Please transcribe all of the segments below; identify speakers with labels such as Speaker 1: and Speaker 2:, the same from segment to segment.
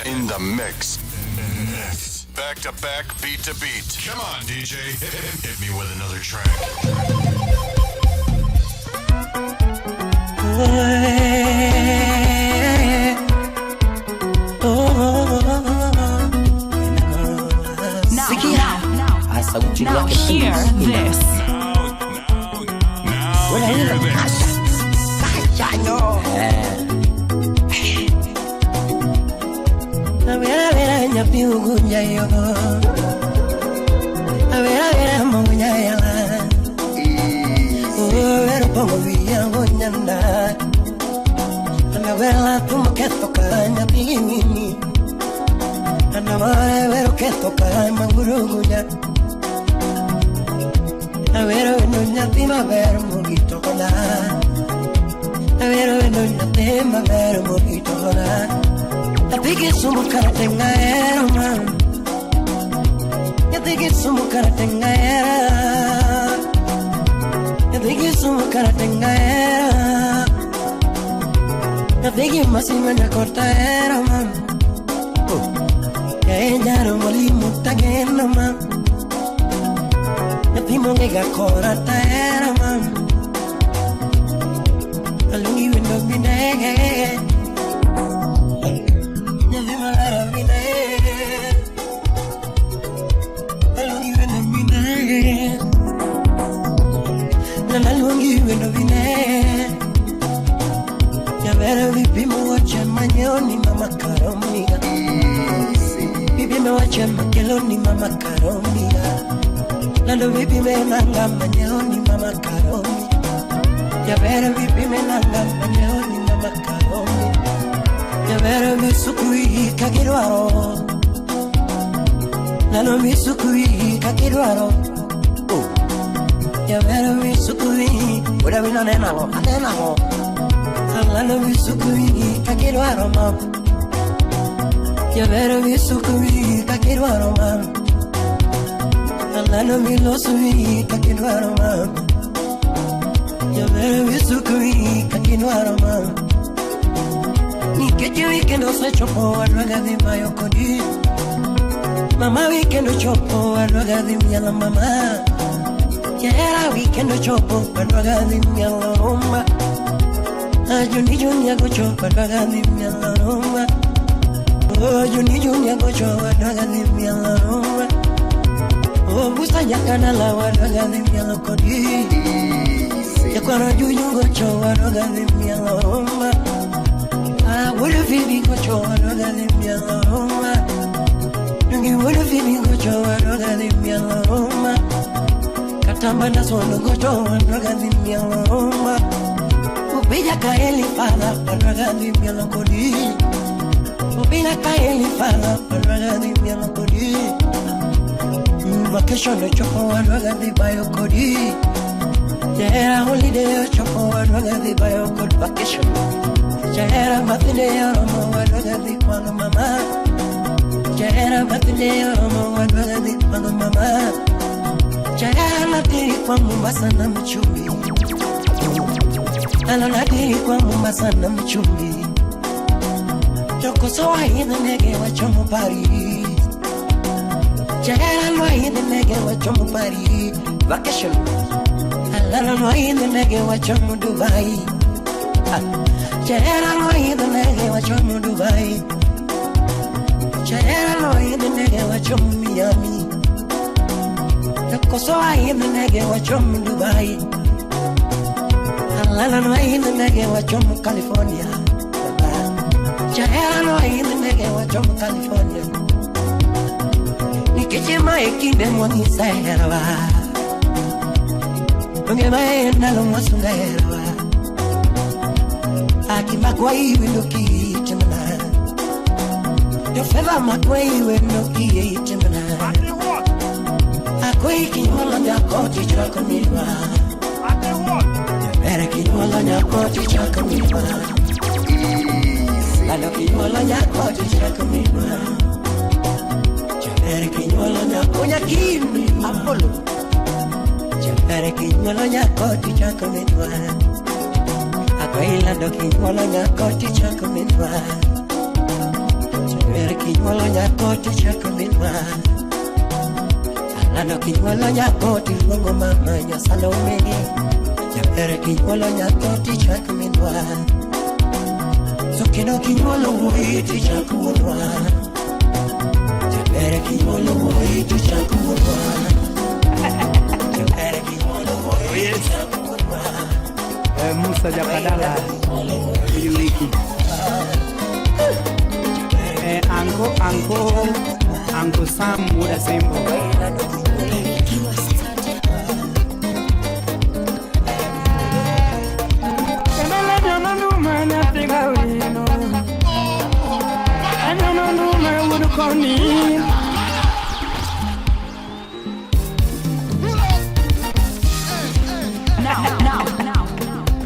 Speaker 1: In the mix. Back to back, beat to beat. Come on, DJ. Hit me with another track.
Speaker 2: Now hear this.
Speaker 1: Now hear this.
Speaker 3: Akoilando kinyuolo nyako tichako minwa. Ber kinyuolo nyako tichako minwa. Alando kinyuolo nyako tiluongo mama nyasalo megi. Jaber kinyuolo nyako tichako minwa. So kendo kinyuolo wuoyi tichako wuonwa. Jaber kinyuolo wuoyi tichako wuonwa. Jaber kinyuolo wuoyi tichako wuonwa.
Speaker 4: Musa Jakadala Wiki. Anko Anko Anko Sam Wuda Simbo.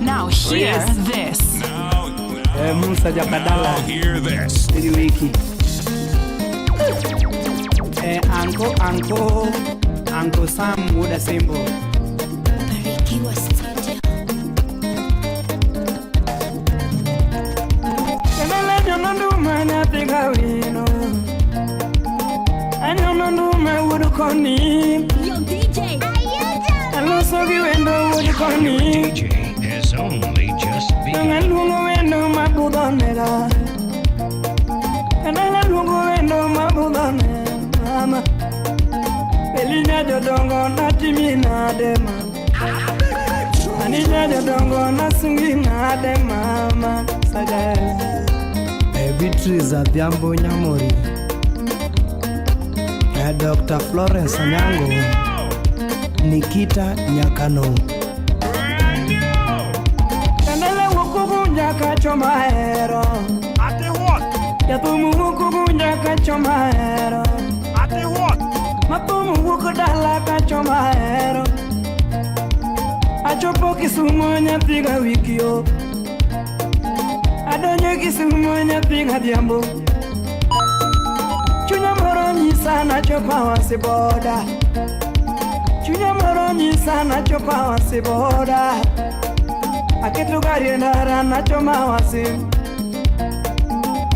Speaker 2: Now hear this.
Speaker 4: Musa Jakadala.
Speaker 1: Hear this.
Speaker 4: Wiki. Anko Anko Anko Sam Wuda Simbo.
Speaker 5: Yo, DJ.
Speaker 6: DJ has only just begun.
Speaker 4: Beatrice Adhiambo Nyamori. Dr. Florence Anyango. Nikita Nyakano.
Speaker 7: Achopo Kisumu nyathiga wikio. Adonjo Kisumu nyathiga dhiambo. Chunya moro nyisa nachopo Awasi boda. Chunya moro nyisa nachopo Awasi boda. Aketo gari e ndara nachoma Awasi.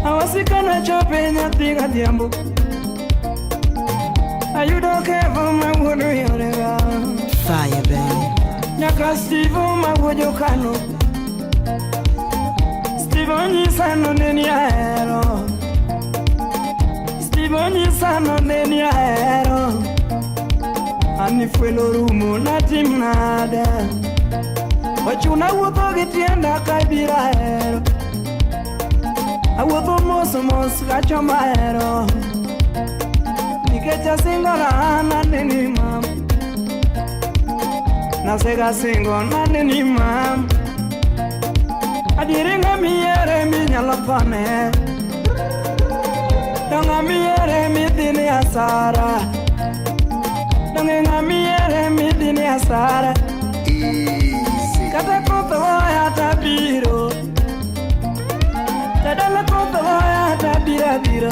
Speaker 7: Awasi kanachope nyathiga dhiambo. Ayudo kevo mawuodo yorega.
Speaker 3: Fire baby.
Speaker 7: Nyaka Steve mawuojo kano. Steve onyisa noneni ahero. Steve onyisa noneni ahero. Ani fwelo rumo natim nade. Ochuna wuotho gi tienda kabiro ahero. Awuotho mos mos kachomo ahero. Nikech asingora an aneni mam. Nasega singo naneni mam. Adieri ng'ama iyiere minyalo thone. To ng'ama iyiere midhine asara. Donge ng'ama iyiere midhine asara. Kata koth goya tabiro. Jadala koth goya tabiro abira.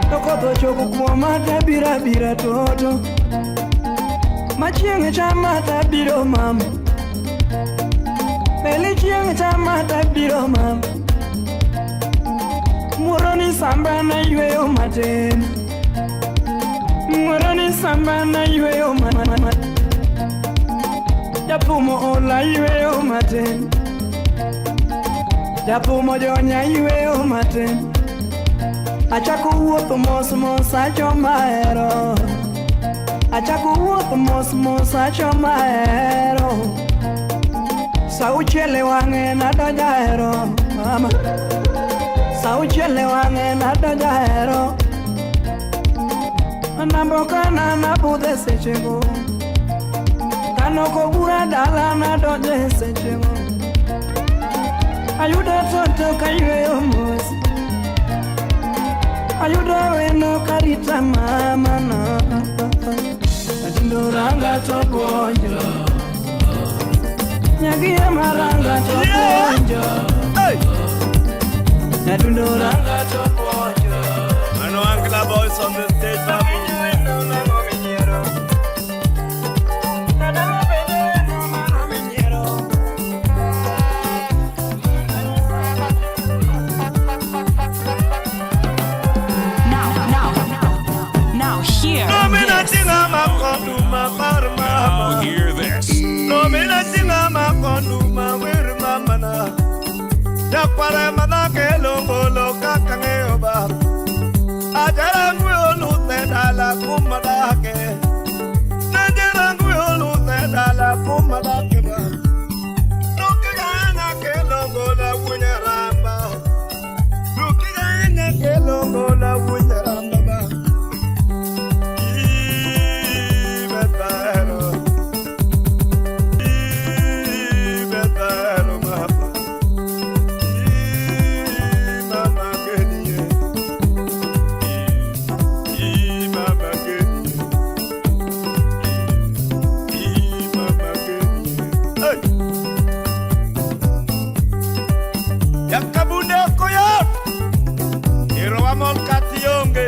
Speaker 7: To koth ochopo kuoma tabiro abira toto. Machieng' chama tabiro mama. Beli chieng' chama tabiro mama. Muoro ni samba na yweyo matin. Muoro ni samba na yweyo matin. Japumo ola yweyo matin. Japumo jonya yweyo matin. Achako wuotho mos mos achomo ahero. Achako wuotho mos mos achomo ahero. Sa auchiel e wang'e nadonjo ahero mama. Sa auchiel e wang'e nadonjo ahero. Nambo kana nabudhe sechego. Kanoko bura dala nadonjo e sechego. Ayudo toto kayweyo mos. Ayudo weno karita mama na. Atindo ranga to puonjo. Nyagie maranga to puonjo. Nyadundo ranga to puonjo.
Speaker 8: Mano Angla boys on the stage, babu. Nyakware madhake longolo kaka ng'eyo ba. Ajarangwe oluthe dala kuma dake. Najarangwe oluthe dala kuma dake ba. Nukiganya kelongola wunyaramba. Nukiganya kelongola wunyaramba ba. Ibetaro. Ibetaro mama. Mama keniye. Mama keniye. Mama keniye. Hey! Yakabunde koyot. Iro amol kationge.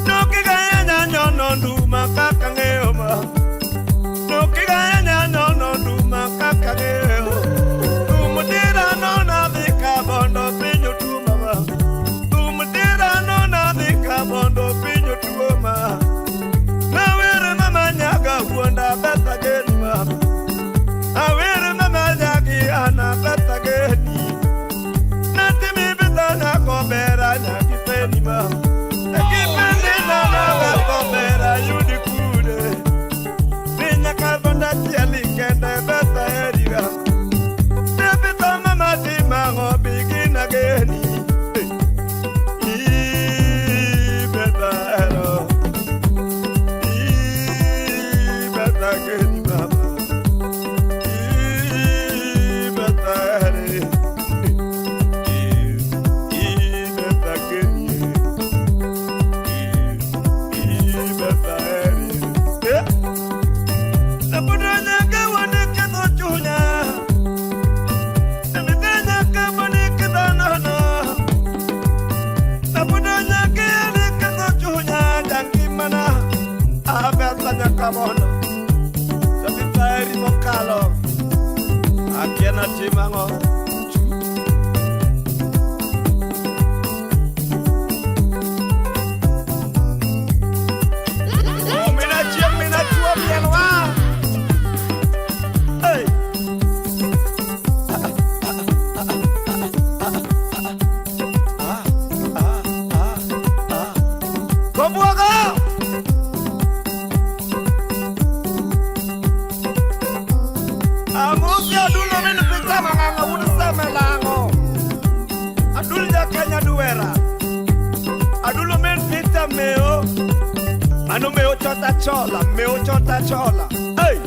Speaker 8: Nokiganya nyono nduma kaka ng'eyo ma. Nokiganya nyono nduma kaka ng'eyo. Tumutira nona dhi kabondo piny otuoma ma. Tumutira nona dhi kabondo piny otuoma. Nawere mama nyaga wuonda betha geni ma. Awere mama nyagi ana betha geni. Natimi betha nyako bera nyagi peni ma. Ekipende nana betho bera yudi kude. Ni nyaka bonda chieli kende betha eriga. Nebitho mama timang'o begin again. Ibethero. Ibetha geni mama. Ibethere. Ibetha geni. Ibethere. Nabudo nyaka wane ketho chunya. Hey! Kobwaga! Amusi adulo min pita mang'ang'o un semelango. Adul jakenya duwera. Adulo min pita meo. Mano meo chota chola, meo chota chola. Hey!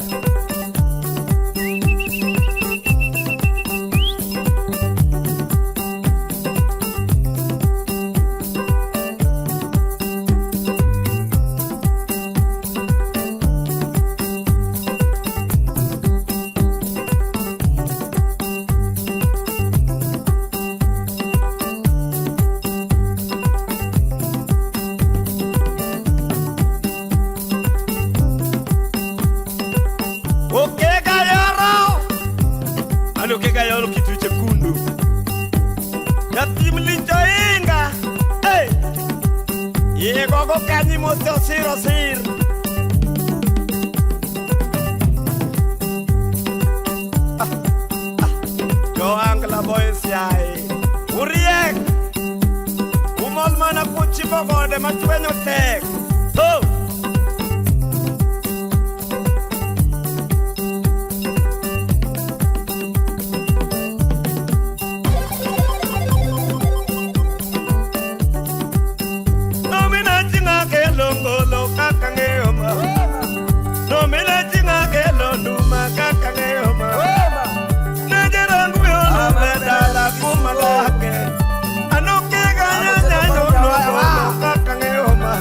Speaker 8: Okegayoro. Ano kegayoro kitu chekundu. Nyathi mlinjo inga. Hey! Yegogo kanyi mose osir osir. Ah, ah. Jo Angla boys yae. Uriek. Umol mana kuchipo gode matwenyo tek. Oh! Nomina chinga kelo ngolo kaka ng'eyo ma. Nomina chinga kelo nduma kaka ng'eyo ma. Nejerangu yolo medala kuma lake. Anoke ganya nyanyo ngolo kaka ng'eyo ma.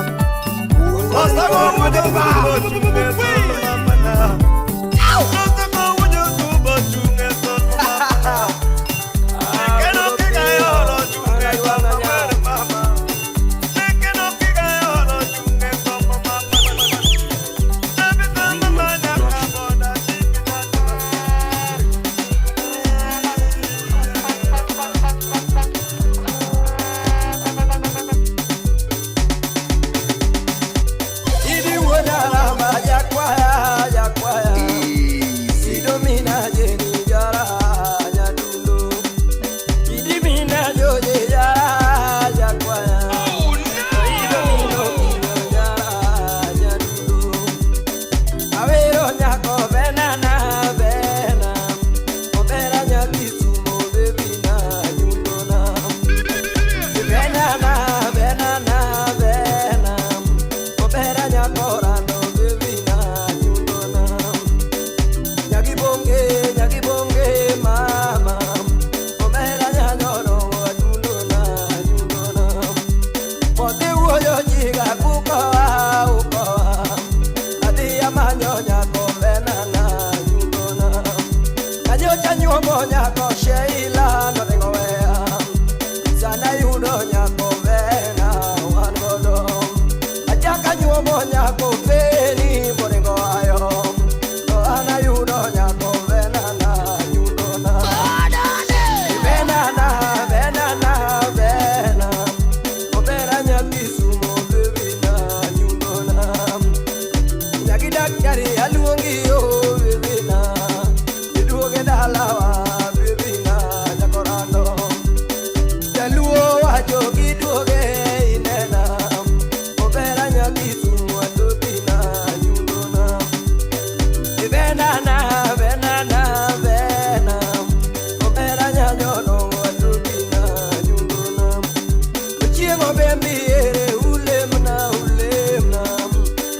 Speaker 3: bembi ere ulemna ulemna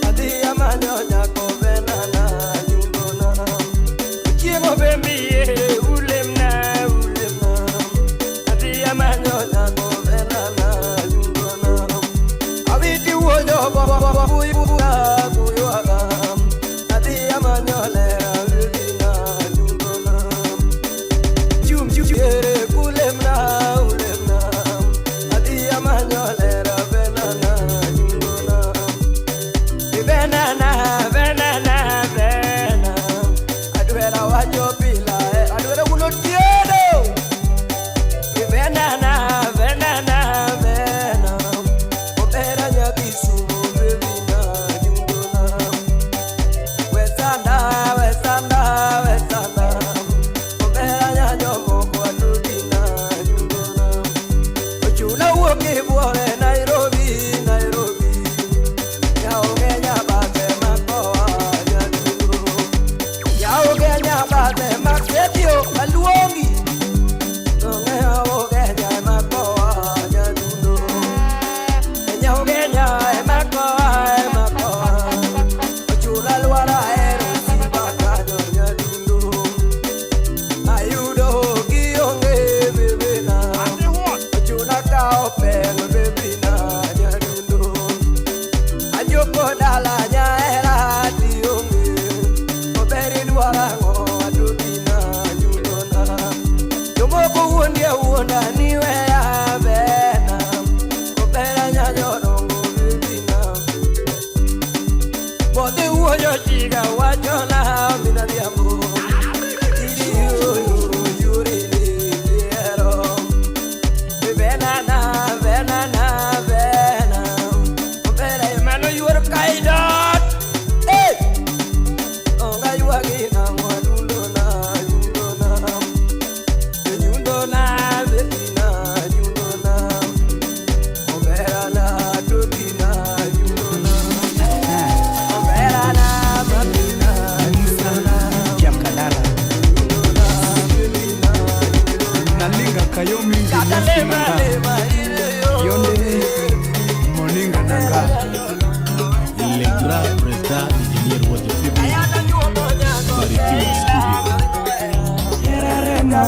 Speaker 3: adhi amanyo nyako benana nyundona chiemo bembi ere ulemna ulemna adhi amanyo nyako benana nyundona awiti wuoyo baba buya buywaga adhi amanyo lera bebina nyundona chum chum ere kulemna ulemna adhi amanyo lera benana nyundona benana benana bena adwera wacho pila adwera wuno tiedo benana benana bena obera nyakisumo bebina nyundona wesanda wesanda wesanda obera nyajomoko adudina nyundona ochuna wuok e buore Nairobi Nairobi yaonge nyabate makoa nyadundo yaonge nyabate maketio aluongi onge yaonge makoa nyadundo nyaonge nya makoa makoa ochuna lwara ero simba kanyo nyadundo ayudo gionge bebena ochuna kao peng bebina nyadundo ajoko dala nyaera tionge oberi dwarang'o adudina nyundona jomoko wuondi awuonda ni weya bena obera nyanyorongo bebina bodhi wuoyo chiga wachona minadhiambo Benana, benana, bena. Obera mano yuor kaidot. Hey! Onga yuagi na mwadundo na nyundo na. Nyundo na bebina nyundo na. Obera na tobina nyundo na. Obera na mabina nyundo na.
Speaker 4: Jakadala nalingaka yo mingi
Speaker 3: Kata
Speaker 4: mwasi
Speaker 3: lema
Speaker 4: na nga
Speaker 3: lema ile yo.
Speaker 4: yo nde moninga na nga
Speaker 9: Le grand président ingénieur Wojo Fibi Barikiwa Studio.
Speaker 7: Heraremo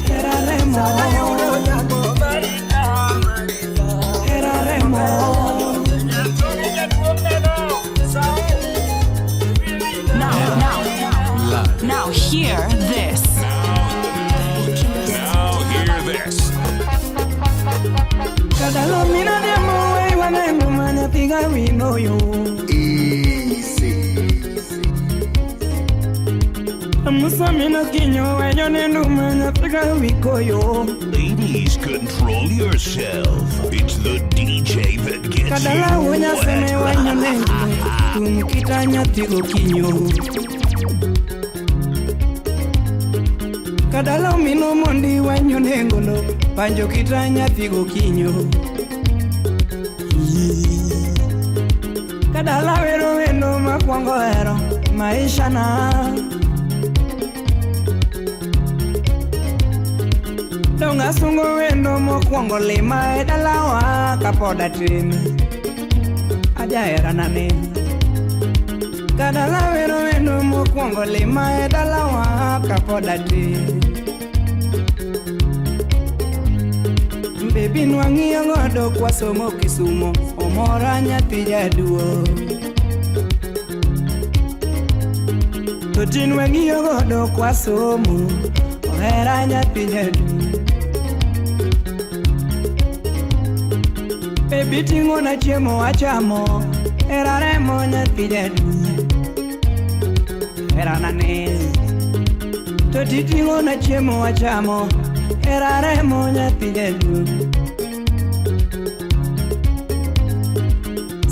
Speaker 7: Heraremo Heraremo
Speaker 2: Now, now, now hear this.
Speaker 1: Now hear this.
Speaker 7: Kadalo mina diamo wei waneno manyathiga winoyo Amusa mina kinyo wenyo nendo manyathiga wikoyo
Speaker 10: Ladies, control yourself. It's the DJ that gets
Speaker 7: Kadala
Speaker 10: you
Speaker 7: wonya seme
Speaker 10: wet.
Speaker 7: wanyo nendo Tum kita nyathigo kinyo Kadala mino mondi wanyo nengolo Panjo kita nyathigo kinyo Kadala wero wendo makwongo hero maisha na Donga asungo wendo mokwongo lima e dalawa kapod atin Ajaherana ne Kadala wero wendo mokwongo lima e dalawa kapod atin Bebi nwang'iyo godo kwasomo Kisumo omora nyathi jaduo To tin wang'iyo godo kwasomo ohera nyathi jaduo Bebi ting'ona chiemo achamo hera remo nyathi jaduo Herana ne To titing'ona chiemo achamo hera remo nyathi jaduo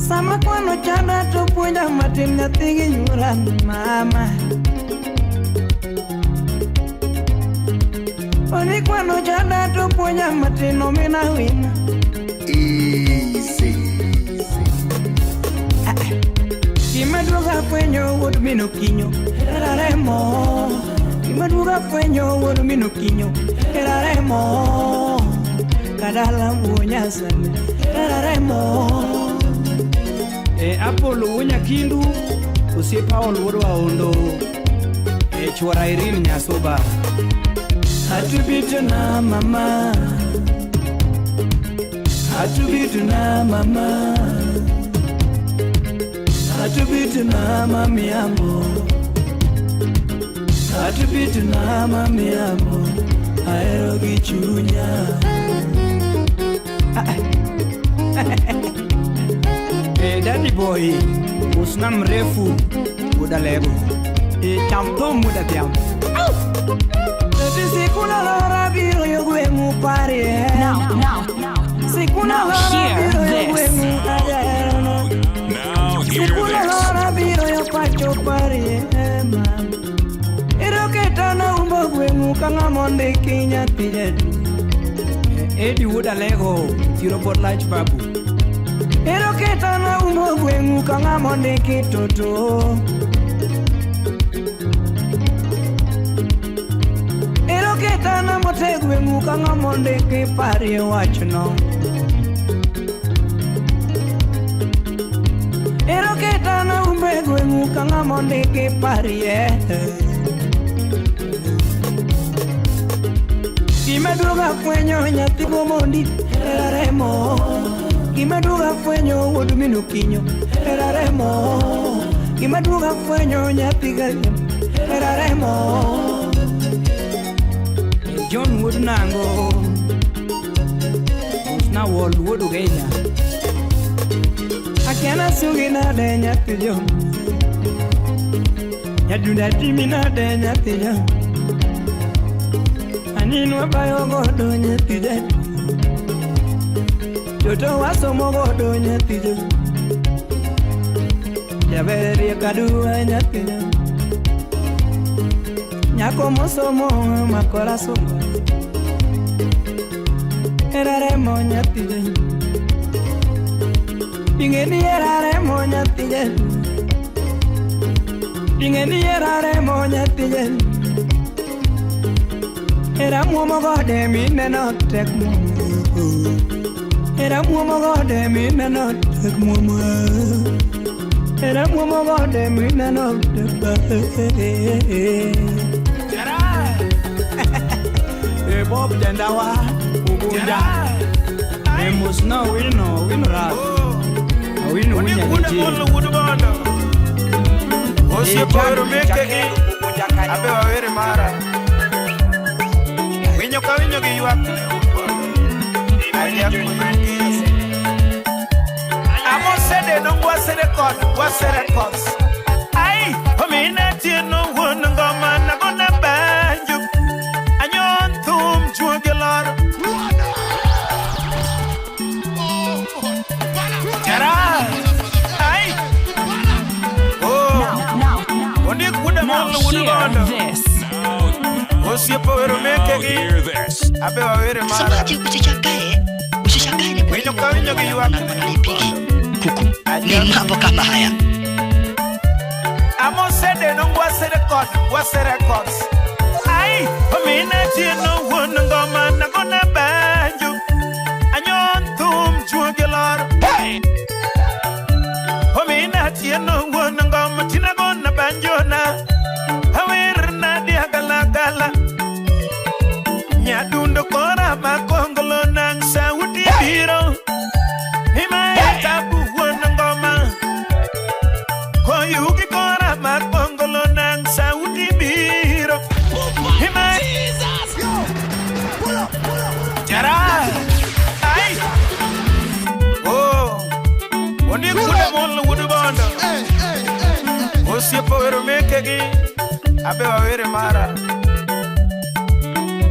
Speaker 7: Sama kwano chanda to puonja matin nyathi gi yura mama Oni kwano chanda to puonja matin omina wina Gima duoga fwenyo wuod min Okinyo hera remo Gima duoga fwenyo wuod min Okinyo hera remo dala wuonyasani Eraremo
Speaker 4: E Apollo wuo Nyakindu, osiepa Paul wuod Waondo. E chuora Irene Nyasuba.
Speaker 7: Atubito na mama Atubito na mama Atubito na mami amo Atubito na mami amo Ahero gi chunya.
Speaker 4: E daddy boy, usna mrefu wuod Alego. E cham thum wuod Adhiambo.
Speaker 7: Eti sikuna lora biro yo gweng'u parie.
Speaker 2: Now, now,
Speaker 7: Sikuna
Speaker 2: now
Speaker 7: lora
Speaker 2: hear
Speaker 7: biro yo
Speaker 2: this.
Speaker 7: gweng'u ajaherono.
Speaker 10: Now hear
Speaker 7: Sikuna
Speaker 10: this.
Speaker 7: lora biro yo pacho parie ma. Iroketana umbo gweng'u ka ng'ama ondiki nyathi jadu.
Speaker 4: Edi wuod Alego, thiro bot lach babu.
Speaker 7: Iroketana umbo gweng'u ka ng'ama ondiki toto. Iroketana mote gweng'u ka ng'ama ondiki parie wachno. Iroketana umbe gweng'u ka ng'ama ondiki parie. Gima duogo afwenyo nyathi gomondi hera remo. Gima duogo afwenyo wuod min Okinyo hera remo. Gima duogo afwenyo nyathi Gariam hera remo.
Speaker 4: John wuod Nango, usna Wol wuod Ugenya.
Speaker 7: Akiana sugi nade nyathi jom. Nyadunda timi nade nyathi jom. Aninwa bayo godo nyathi jom. Toto wasomo godo nyathi jom. Jaber riek aduwa nyathi jom. Nyako mosomo makora somo. Hera remo nyathi jom. Ing'eni hera remo nyathi jom. Ing'eni hera remo nyathi jom. Hera muomo gode mineno tek muomo. Hera muomo gode mineno tek muomo. Hera muomo gode mineno tek.
Speaker 4: E Bob Jandawa, Ugunja. E musna wino, wino ra. Wino
Speaker 8: Ondiek
Speaker 4: winya
Speaker 8: wuod
Speaker 4: nitie.
Speaker 8: Amolo wuod Bondo. Osiepa wero mekegi, abe wawere mara. Winyo ka winyo gi ywak ne wuod Bondo. Ajako yugi. Amosede nongwase record, gwase records. Ai, omina tieno wuon ngoma nagona banjo. Anyon thum juogi lor. Jara. Ai. Oh.
Speaker 2: Now, now,
Speaker 8: Ondiek wuod
Speaker 2: now
Speaker 8: Amolo wuod
Speaker 2: hear
Speaker 8: Bondo.
Speaker 2: this.
Speaker 8: Osiepa wero
Speaker 10: Now
Speaker 8: mekegi,
Speaker 10: hear this.
Speaker 8: abe wawere mara.
Speaker 3: Samaki usishangae, usishangae ni kwa
Speaker 8: Winyo
Speaker 3: nini
Speaker 8: ka winyo gi ywak ne
Speaker 3: wanalipiki kuku ni mambo kama haya.
Speaker 8: Amosede nongwase record, gwase records. Ai, omina tieno wuon ngoma nagona banjo. Anyon thum juogi lor. Hey! Omina tieno wuon ngoma tinagona banjo na. Awer na diagalagala. Nyadundo kora makongolo nang sauti biro. Imae tabu wuon ngoma. Koyugi kora makongolo nang sauti biro. Imae Jara. Ai. Oh. Ondiek wuod Amolo wuod Bondo. Osiepa wero mekegi, abe wawere mara.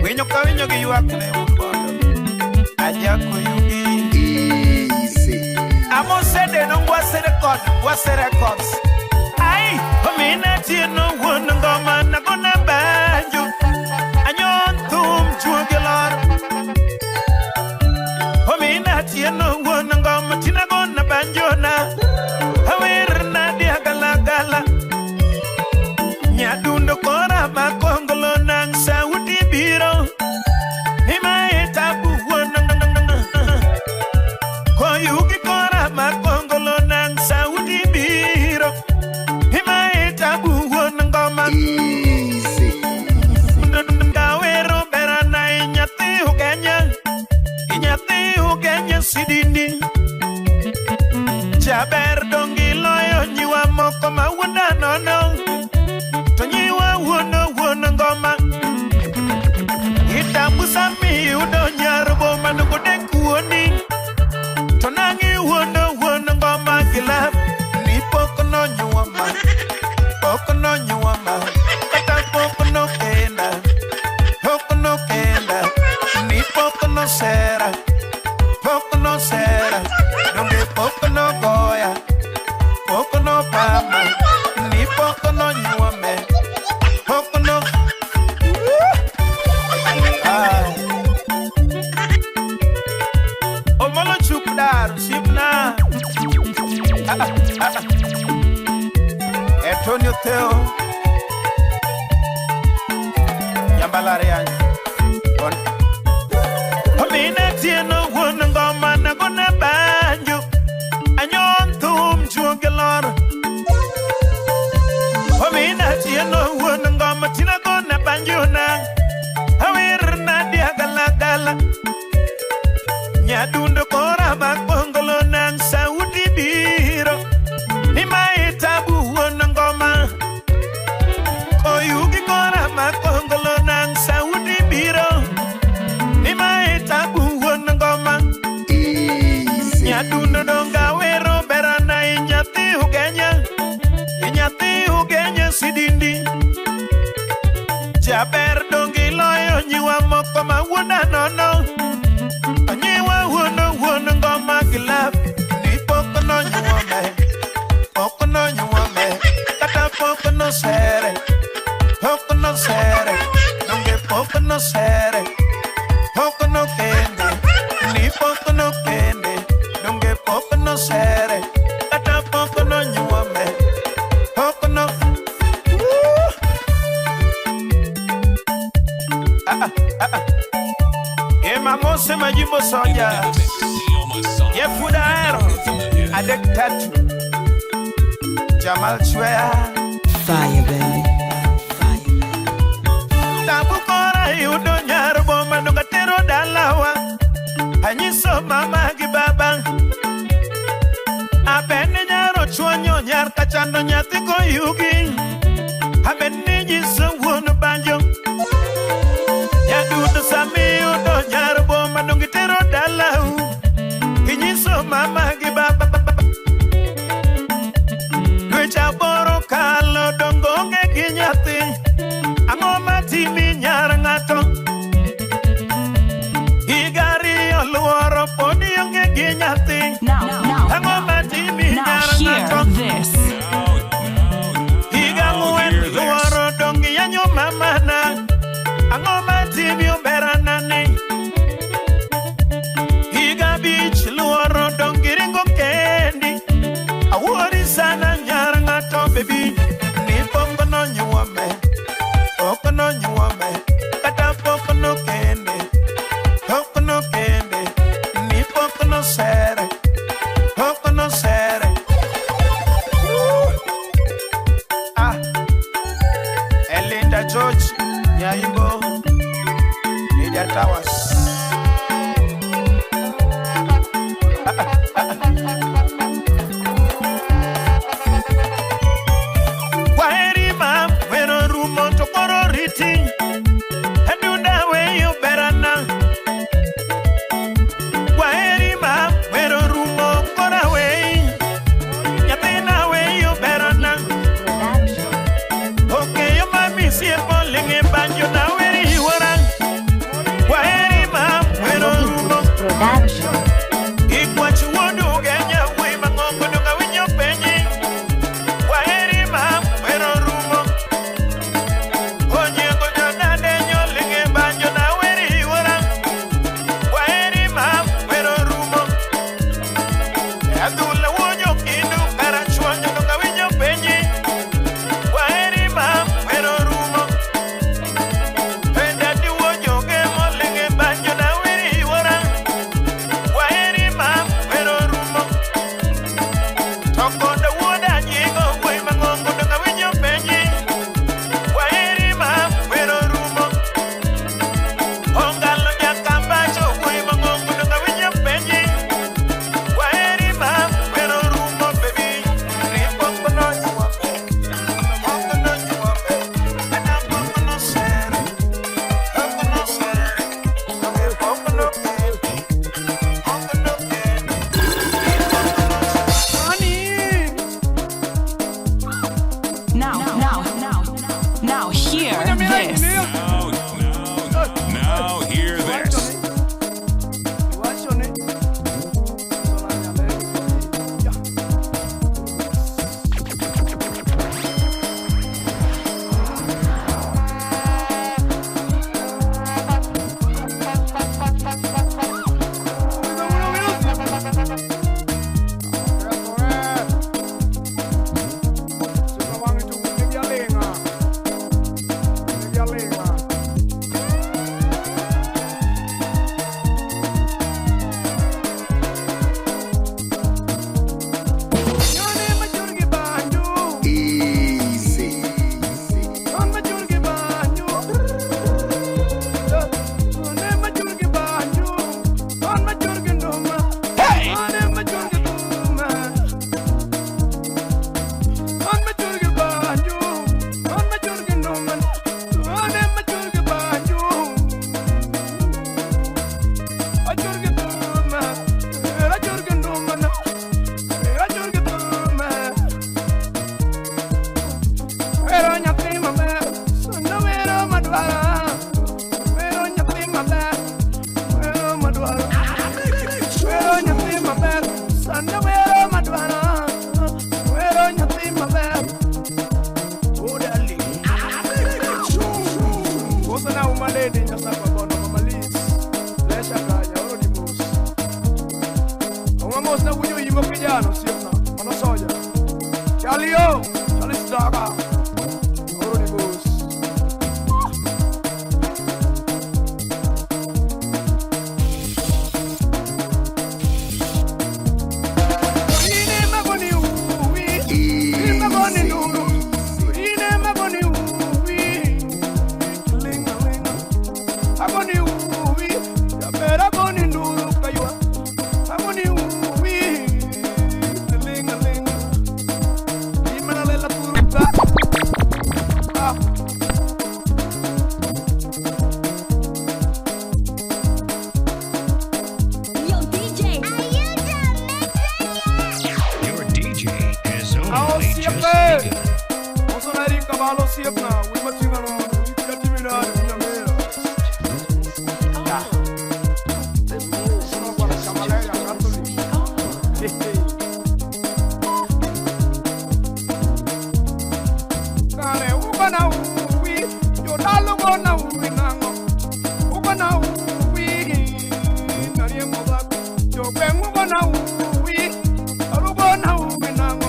Speaker 8: Winyo ka winyo gi ywak ne wuod Bondo. Ajako yugi. Amosede nongwase record, gwase records. Ai, omina tieno wuon ngoma nagona banjo. Anyon thum juogi lor. Omina tieno wuon ngoma tinagona banjo na. Awer na diagalagala. Nyadundo kora makongolo nang sauti biro. Imae tabu wuon. Inyathi ugenye sidindi. Jaber dongi loyo nyiwa moko ma wuonda nono. To nyiwa wuono wuon ngoma. Itabusa miyudo nyar boma nugode kuoni. To nang'i wuono wuon ngoma gilap. Ni pok nonyuoma. Pok nonyuoma. Kata pok nokenda. Pok nokenda. Ni pok nosera. Pok nosera. Donge pok nogoya. Pok nopama. Ni pok nonyuome. Pok no. Ah. Omolo chuk dar sipna. Ah, ah, ah. Antonio Theo. Nyambalariany. On. Omine tieno wuon ngoma nagone banjo. Anyon thum juoge lor. Omine tieno wuon ngoma tinagone banjo na. Awir nadia galagala. Nyadundo kora makongolo nang saudi biro. Ni mae tabu wuon ngoma. Oyugi kora makongolo nang saudi biro. Ni mae tabu wuon ngoma. Nyadundo donga wero berana inyathi ugenya. Inyathi ugenya sidindi. Jaber dongi loyo nyiwa moko ma wuonda nono. Nyiwa wuono wuon ngoma gilap. Ni pok nonyuome. Pok nonyuome. Kata pok nosere. Pok nosere. Donge pok nosere. Pok nokende. Ni pok nokende. Donge pok nosere. Kata pok nonyuome. Pok no. Ah, ah, ah. Emamose majimbo soja. Yefuda ero. Adek tatu. Jamal Chwea.
Speaker 7: Fire, baby.
Speaker 8: Tabu kora yudo nyar boma donga tero dalawa. Anyiso mama gi baba. Abende nyaro chuonyo nyar kachando nyathi koyugi. Abende nyiso wuon banjo. Nyadundo samiyudo nyar boma donga tero dalau. Inyiso mama gi baba. Dweche aboro kalo dongo onge gi nyathi. Ang'o matimi nyar ng'ato? Higa ariyo luoro pod ionge gi nyathi. Ang'o matimi
Speaker 2: Now
Speaker 8: nyar
Speaker 2: hear
Speaker 8: ng'ato?
Speaker 2: this.
Speaker 8: Higa ang'wen luoro dongo iyanyo mamana. Ang'o matimi omberana ni? Higa abich luoro dongo iringo kendi. Awuori sana nyar ng'ato baby. Ni pok nonyuome. Pok nonyuome. Kata pok nokende. Pok nokende. Ni pok nosere. Pok nosere.
Speaker 10: begun.
Speaker 8: Mosonari kabalo siepna, we matinga no, ikatimina nyamera. Sono kwa Chamalaya Catholic. Kare ubana uwi, yodalo gona uwi nango. Ubana uwi, nariemo bako. Jogwengu gona uwi, arugona uwi nango.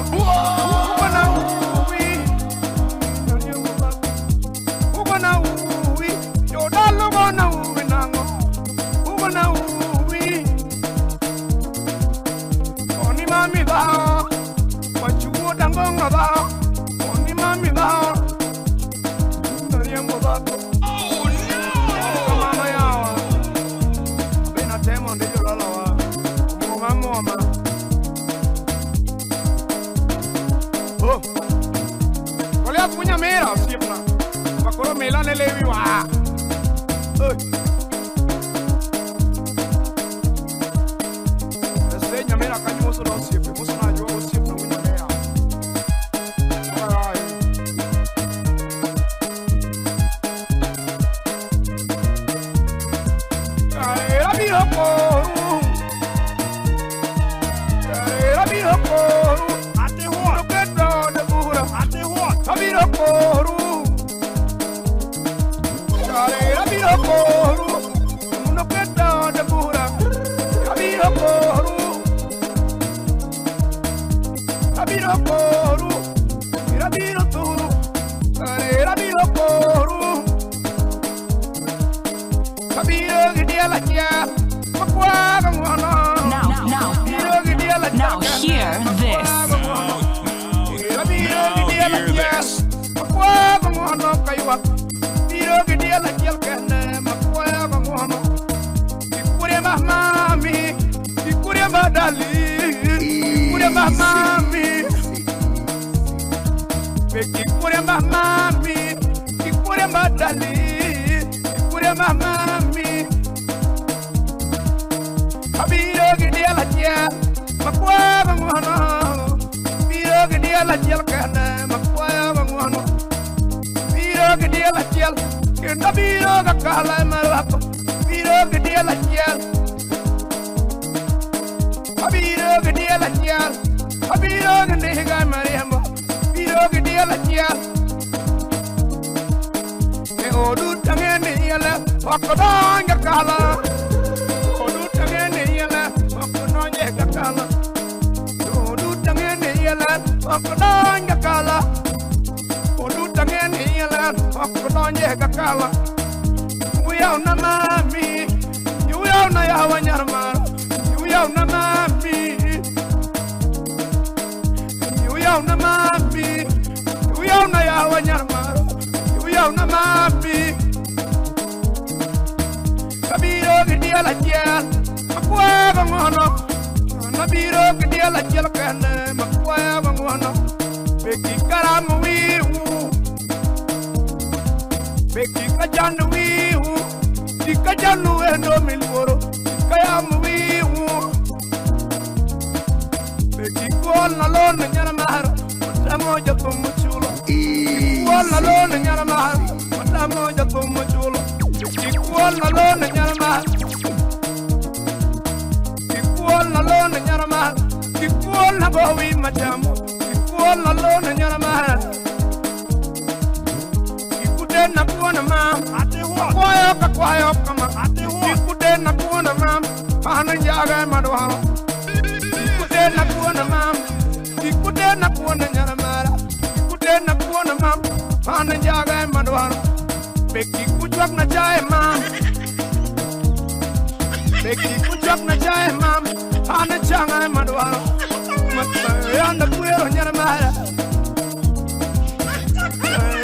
Speaker 8: Ubana uwi, nariemo bako. Ubana uwi, yodalo gona uwi nango. Ubana uwi, oni mami ba, wachuo dangonga ba. Oni mami ba, nariemo bako. Oh no! Mama yawa, bena temo ndiyo lalawa. Mama mama. Oh, Goliath munya mera osiepna. Makoro mela ne lewi wa. Oi. Ese nyamera kanyo so osiepe, muso na jo osiepna munya mera. Ai. Ai, abiro koru. Ai, abiro koru. Ate ho. Loketo de bura. Ate ho. Abiro koru. Ai, abiro koru. Loketo de bura. Abiro koru. Abiro koru. Abiro turu. Ai, abiro koru. Abiro gidiala chia. Makwa ngwana.
Speaker 2: Now, now, now, hear this.
Speaker 8: Abiro gidiala chia. Makwa ngwana kaiwa. Abiro gidiala chia kene. Makwa ngwana. Ikure mami. Ikure madali. Ikure mami. Ikure mami. Ikure madali. Ikure mami. Abiro gidiala chia. Makwa ngwana. Abiro gidiala chia kene. Makwa ngwana. Abiro gidiala chia. Kenda biro gakala marap. Abiro gidiala chia. Abiro gidiala chia. Abiro gindiga mariambo. Abiro gidiala chia. E odu tangene yala. Wakodonga kala. Odu tangene yala. Wakodonga kala. Odu tangene yala. Wakodonga kala. Odu tangene yala. Wakodonga kala. Uyaw na mami. Uyaw na yawa nyarmar. Uyaw na mami. Uyaw na mami. Uyaw na yawa nyarmar. Uyaw na mami. Kabiro gidiala chia. Makwa ngono. Nabiro gidiala chia kene. Makwa ngono. Beki karamu wiu. Beki kajanu wiu. Dikajanu endo milworo. Kayamu wiu. Beki kuol na lon nyaramar. Matamo jatum chulo. Kuol na lon nyaramar. Matamo jatum chulo. Kuol na lon nyaramar. Kuol na lon nyaramar. Kuol na bowi machamo. Kuol na lon nyaramar. Ikude na kuona mam. Kwayo ka kwayo kama. Ikude na kuona mam. Panu njaga madwaro. Ikude na kuona mam. Ikude na kuona nyaramara. Ikude na kuona mam. Panu njaga madwaro. Beki kuchwak na chae mam. Beki kuchwak na chae mam. Panu changa madwaro. Matayanda kuero nyaramara.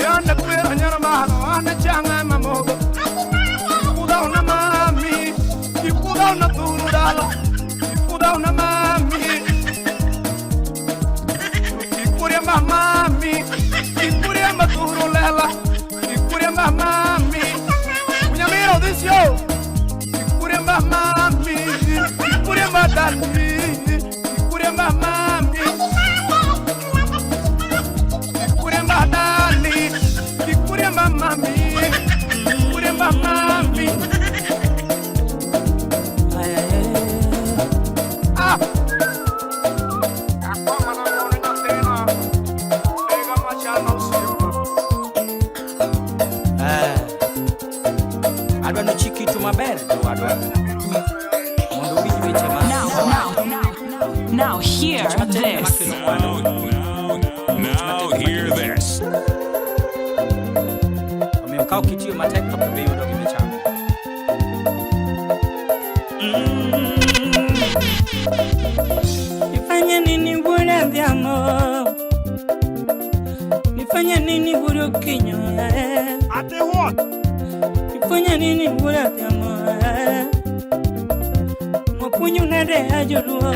Speaker 8: Yanda kuero nyaramara. Ana changa mamogo. Ikuda na mami. Ikuda na turudala. Ikuda na mami. Ikure mami. Ikure maturulela. Ikure mami. Munyamiro this yo. Ikure mami. Ikure madali. Ikure mami.
Speaker 2: Now hear this.
Speaker 10: Now hear this.
Speaker 11: Omiyo ka ok itiyo matek to ok ibi yudo gima ichamo.
Speaker 12: Nifanye nini bure vyamo? Nifanye nini bure kinyo?
Speaker 8: Ate what?
Speaker 12: Nifanye nini bure vyamo? Mopunyu nade ajoluo.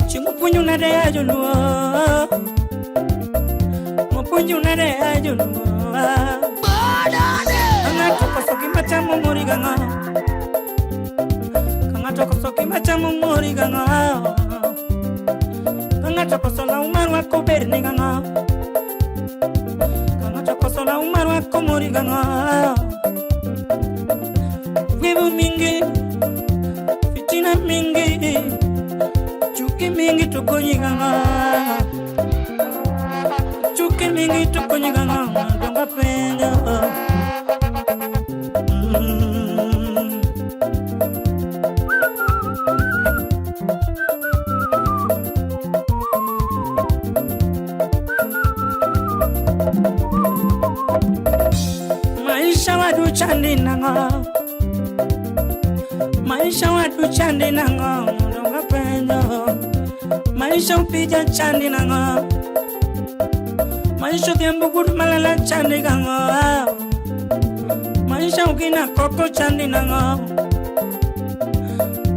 Speaker 12: Chingupunyu nade ajoluo. Mopunyu nade ajoluo. Ng'ato koso gima chamo mori gang'o? Ng'ato koso gima chamo mori gang'o? Ng'ato koso law marwako berni gang'o? Ng'ato koso law marwako mori gang'o? Wivu mingi, fitina mingi, chuki mingi tukonyi gang'o? Chuki mingi tukonyi gang'o? Donga penjo. Maisha wadu chandi nango, maisha wadu chandi nango, donga penjo. Maisha upija chandi nango, maisha odhiambo gud malala chandi gango, maisha ukina koko chandi nango,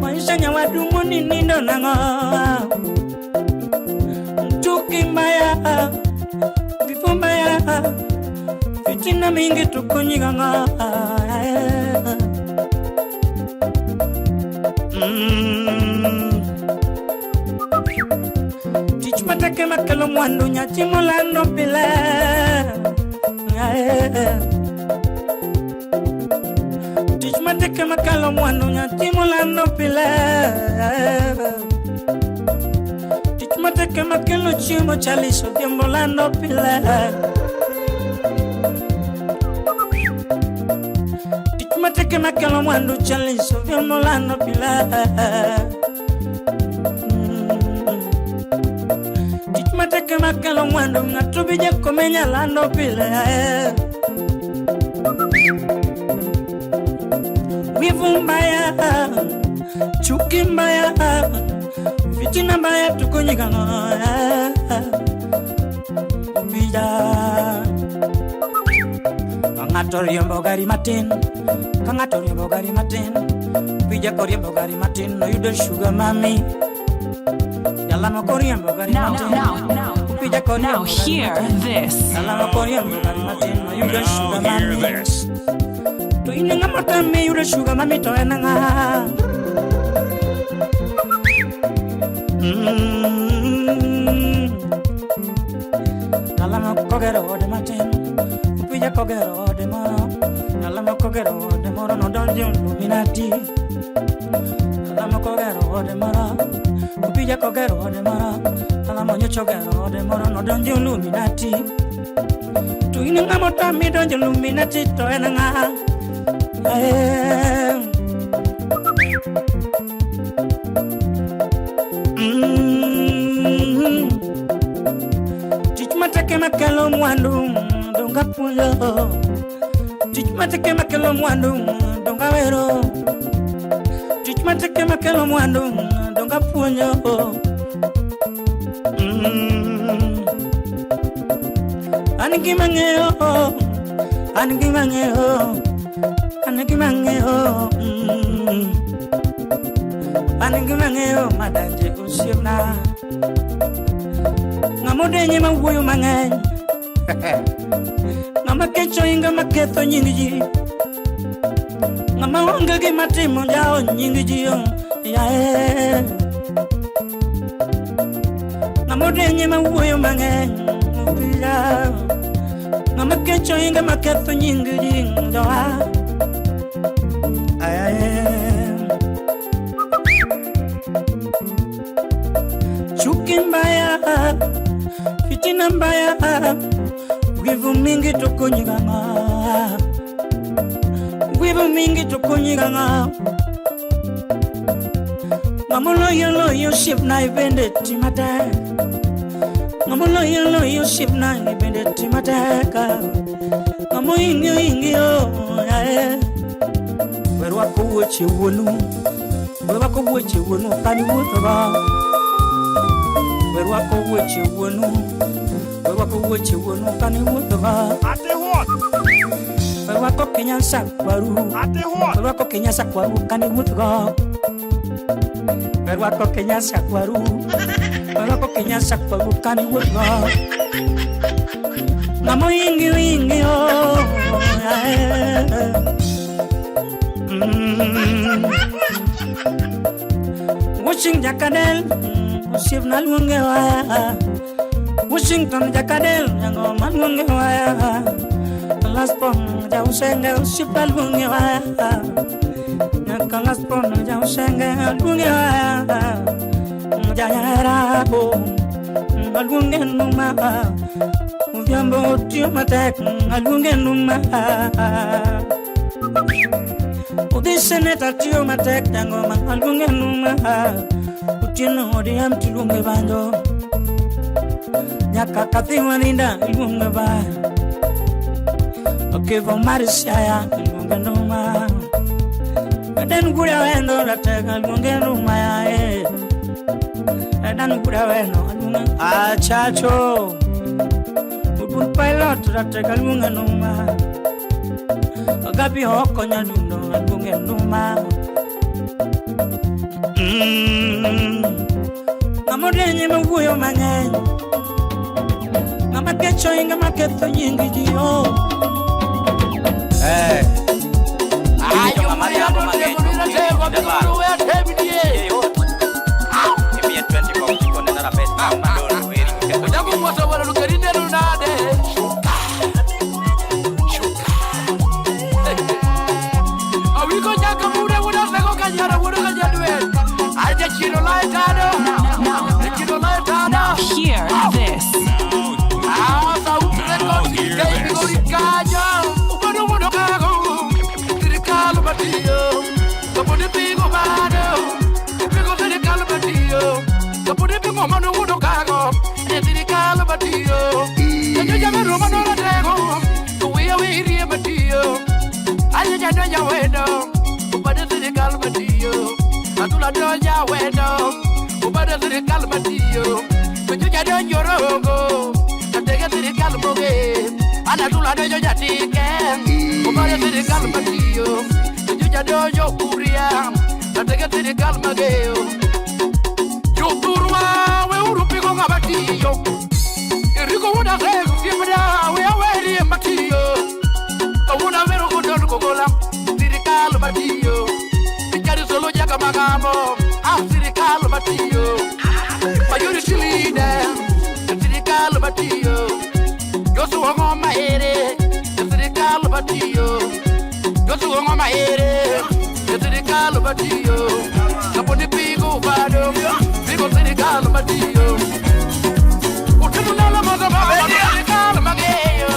Speaker 12: maisha nyawadu moni nindo nango. Chuki mbaya, vifo mbaya, fitina mingi tukonyiganga. Tich matek ema kelo mwandu nyathi molando pile. Tich matek ema kelo mwandu nyathi molando pile. Tich matek ema kelo chiemo chaliso odhiambo lando pile. Tich matek ema kelo mwandu chaliso odhiambo lando pile. Tich matek ema kelo mwandu ng'ato bi jakomenya lando pile. Wivu mbaya, chuki mbaya, fitina mbaya tukonyigano. Opija ka ng'ato riembo gari matin, ka ng'ato riembo gari matin, opija koriembo gari matin noyudo sugar mami. Jalamo koriembo gari
Speaker 2: Now,
Speaker 12: matin,
Speaker 2: now,
Speaker 12: opija koriembo
Speaker 2: now
Speaker 12: gari
Speaker 2: hear
Speaker 12: matin.
Speaker 2: this.
Speaker 12: Jalamo koriembo gari matin noyudo
Speaker 10: Now
Speaker 12: sugar
Speaker 10: hear
Speaker 12: mami.
Speaker 10: this.
Speaker 12: To in ng'ama tame yudo sugar mami to en ng'a? Jalamo kogero ode matin, opija kogero ode moro. Jalamo kogero ode moro nodonjo Illuminati. Jalamo kogero ode moro, opija kogero ode moro. Jalamo nyocha ogero ode moro nodonjo Illuminati. To in ng'ama tami donjo Illuminati to en ng'a? Tich matek ema kelo mwandu donga puonjo. Tich matek ema kelo mwandu donga wero. Tich matek ema kelo mwandu donga puonjo. An gima ng'eyo, an gima ng'eyo, an gima ng'eyo, an gima ng'eyo madanje osiepna. Ng'ama odenye mawuoyo mang'eny, ng'ama kecho inga maketho nying ji, ng'ama onge gima timo jawo nying ji yae. Ng'ama odenye mawuoyo mang'eny, opija. Ng'ama kecho inga maketho nying ji ndoa. Aye. Chuki mbaya, fitina mbaya, wivu mingi tukonyiganga, wivu mingi tukonyiganga. Ng'amoloyo loyo osiepna bende ti matek. Ng'amoloyo loyo osiepna bende ti matek. Ng'amohingi ohingi o yae. We rwako wuoche wuonu. We rwako wuoche wuonu kani wuothogo. We rwako wuoche wuonu. We rwako wuoche wuonu kani wuothogo.
Speaker 8: Ate what?
Speaker 12: We rwako kinyasa kwaru.
Speaker 8: Ate what?
Speaker 12: We rwako kinyasa kwaru kani wuothogo. We rwako kinyasa kwaru. We rwako kinyasa kwaru kani wuothogo. Ng'amohingi ohingi o yae. Washington Jakadel, osiepna luonge waya. Washington Jakadel, jangoma luonge waya. Laspon jausenge osiepna luonge waya. Nyaka laspon jausenge luonge waya. Janyara bo, aluonge numa. Odhiambo otiyo matek, aluonge numa. Odhi seneta tiyo matek, jangoma aluonge numa. Otieno ODM tiluonge banjo. Nyaka Kathy Waninda iluonge ba. Okevo mar Siaya iluonge numa. Adan Gura wendo ratek aluonge numa yae. Adan Gura wendo aluonge achacho. Udun pilot ratek aluonge numa. Gabi hoko nyadundo aluonge numa. Ng'ama mawuoyo mang'eny. Ng'ama kecho inga maketho nying ji o.
Speaker 11: Ayo Mariano mang'eny imiye 20 bob kone narabet madon weri ketho
Speaker 13: Jago moto wala lukerine runade. Awiko nyaka mure wuda sego kanyara wuda kanyadwe. Aja chiro lai tado. Chiro lai tado.
Speaker 2: Now hear this.
Speaker 13: Ah, sauti record kai bigori kanya. Ubodo wudo kago. Sirikal matiyo. Kapodi pigo bado. Pigo sirikal matiyo. Kapodi pigo mano wudo kago. Sirikal matiyo. Janyo jameru mano ratego. Wiya wirie matiyo. Ayo jadonja wendo, ubade sirikal matiyo. Atula donja wendo, ubade sirikal matiyo. Kuju jadonjo rogo, atege sirikal moge. Anatula donjo jatike, ubade sirikal matiyo. Kuju jadonjo kuria, atege sirikal mageo. Joturwa we urupigo ngabatiyo. Eriko wuda sego siemda we aweri matiyo. Kawuna wero kodon kogola, sirikal matiyo. Pichari solo jaka magamo, ah sirikal matiyo. Majority leader, sirikal matiyo. Joshua ngoma ere, sirikal matiyo. Joshua ngoma ere, sirikal matiyo. Kaponi pigo bado, pigo sirikal matiyo. Utenu nalo mazama, sirikal mageyo.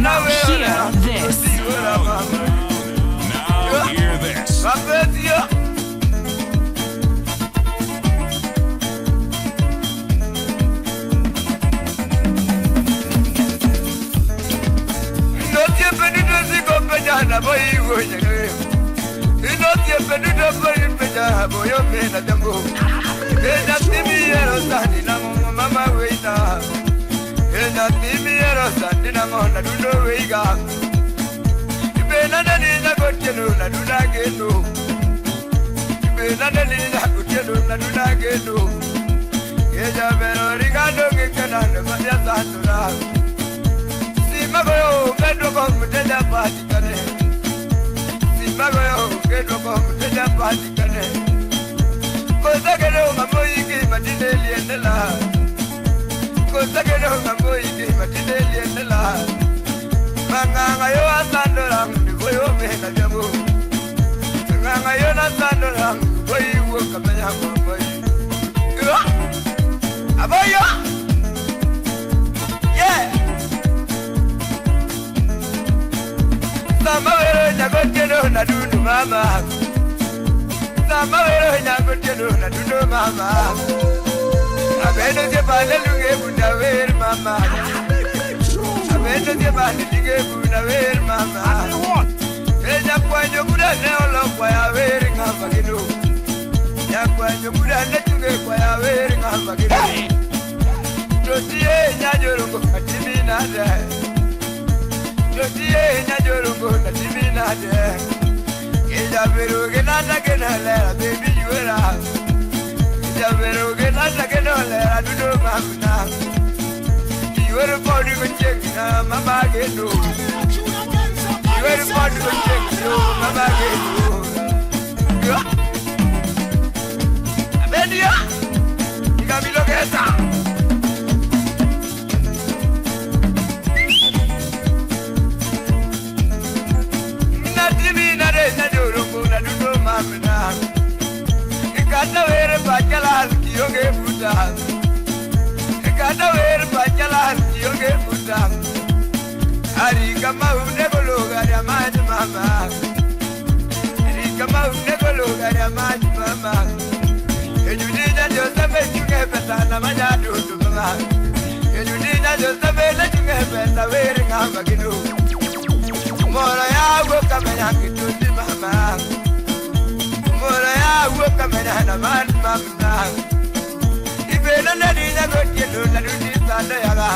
Speaker 2: Now hear this.
Speaker 10: Now hear this.
Speaker 8: matikane Kosakelo mamoyiki matine liendela Kosakelo mamoyiki matine liendela Manganga yo asandora mdigoyo mena jabu Manganga yo nasandora mdigoyo kamenya mamoyi Aboyo Yeah Samawero nyagotieno na dundu mama Samawero nyagotieno na dundu mama Abeno jebale luge bunda wer mama Abeno jebale luge bunda wer mama Enya kwanyo kuda ne olokwa ya wer ngamba kinu Nyakwanyo kuda ne tuge kwa ya wer ngamba kinu Totie nyajorongo katimi nade Totie nyajorongo katimi nade Ija beru genanda genalera baby yuera Ija beru genanda genalera dudu mamna Yuera podi go check na mama gendo Yuera podi go check no mama gendo Abendia Ikamilo geta Ikata were pachalas kiyoge buta Ikata were pachalas kiyoge buta Arika maune gologa ya maj mama Arika maune gologa ya maj mama Ejudina Joseph chunge pesa na manya dudu mama Ejudina Joseph chunge pesa were ngamba kidu Mora ya woka menya kitundi mama Mora ya woka menya na man mama Ibena na nina gotieno na dundi sanda yaga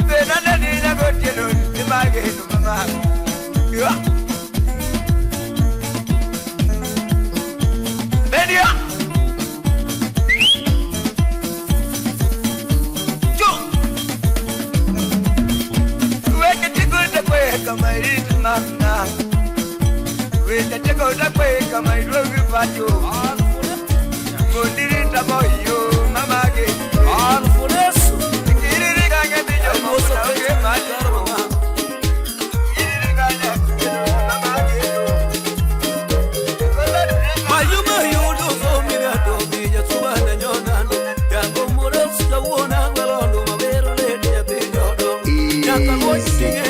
Speaker 8: Ibena na nina gotieno ni mageno mama Yo Bendia Yo Weke tigo kweka mairiti mama Weke tigo kweka mairobi pacho Gondirita boyo mama ge
Speaker 13: Alfunesu
Speaker 8: Kiriri gange bijo mama ge macho Kiriri gange mama ge
Speaker 13: Mayuma yudo zomira tobi ya tsubana nyonano Yango mures kawona ngalondo mabero ledi ya pinyodo Nyaka goisinge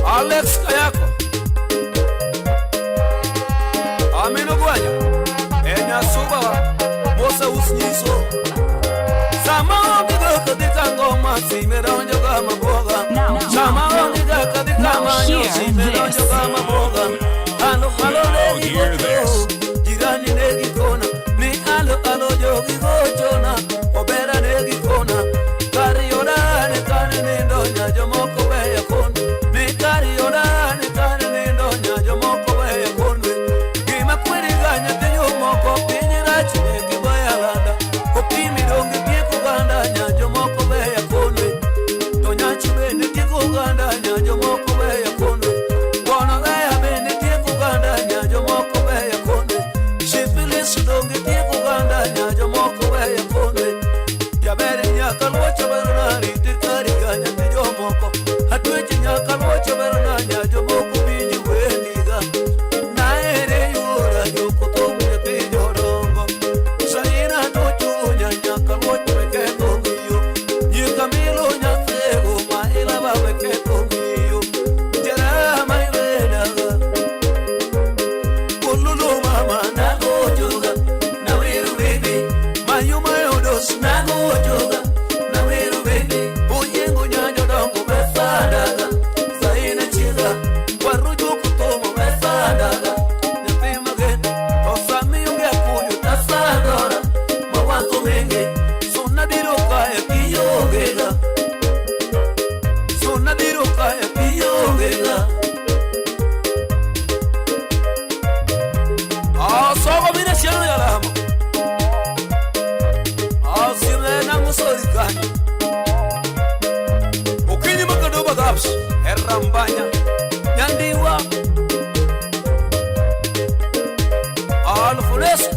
Speaker 13: Alex Kayako Amino Gwanya Enya Suba Mosa Usniso Sama ongi gaka ngoma simeronjo kama boga Sama ongi gaka manyo simeronjo kama boga Alo alo negi gocho Jirani negi kona Ni alo alo jogi gochona Obera negi kona Kari orane kare nindo nyajomoko weya kono Ni kari orane kare nindo nyajomoko weya kono Gima kweri ganya tenyo moko pinyi rach negi boya landa Opimi donge tieko ganda nyajomoko weya kono To nyachi bende tieko ganda nyajomoko weya kono Bono weya bende tieko ganda nyajomoko weya kono Shipilis donge tieko ganda nyajomoko weya kono ongega. Asogo mine siano ya lamo. Asime na musori kanyo. Okinyi makadoba gaps. Errambanya. Nyandiwa. Alfunes.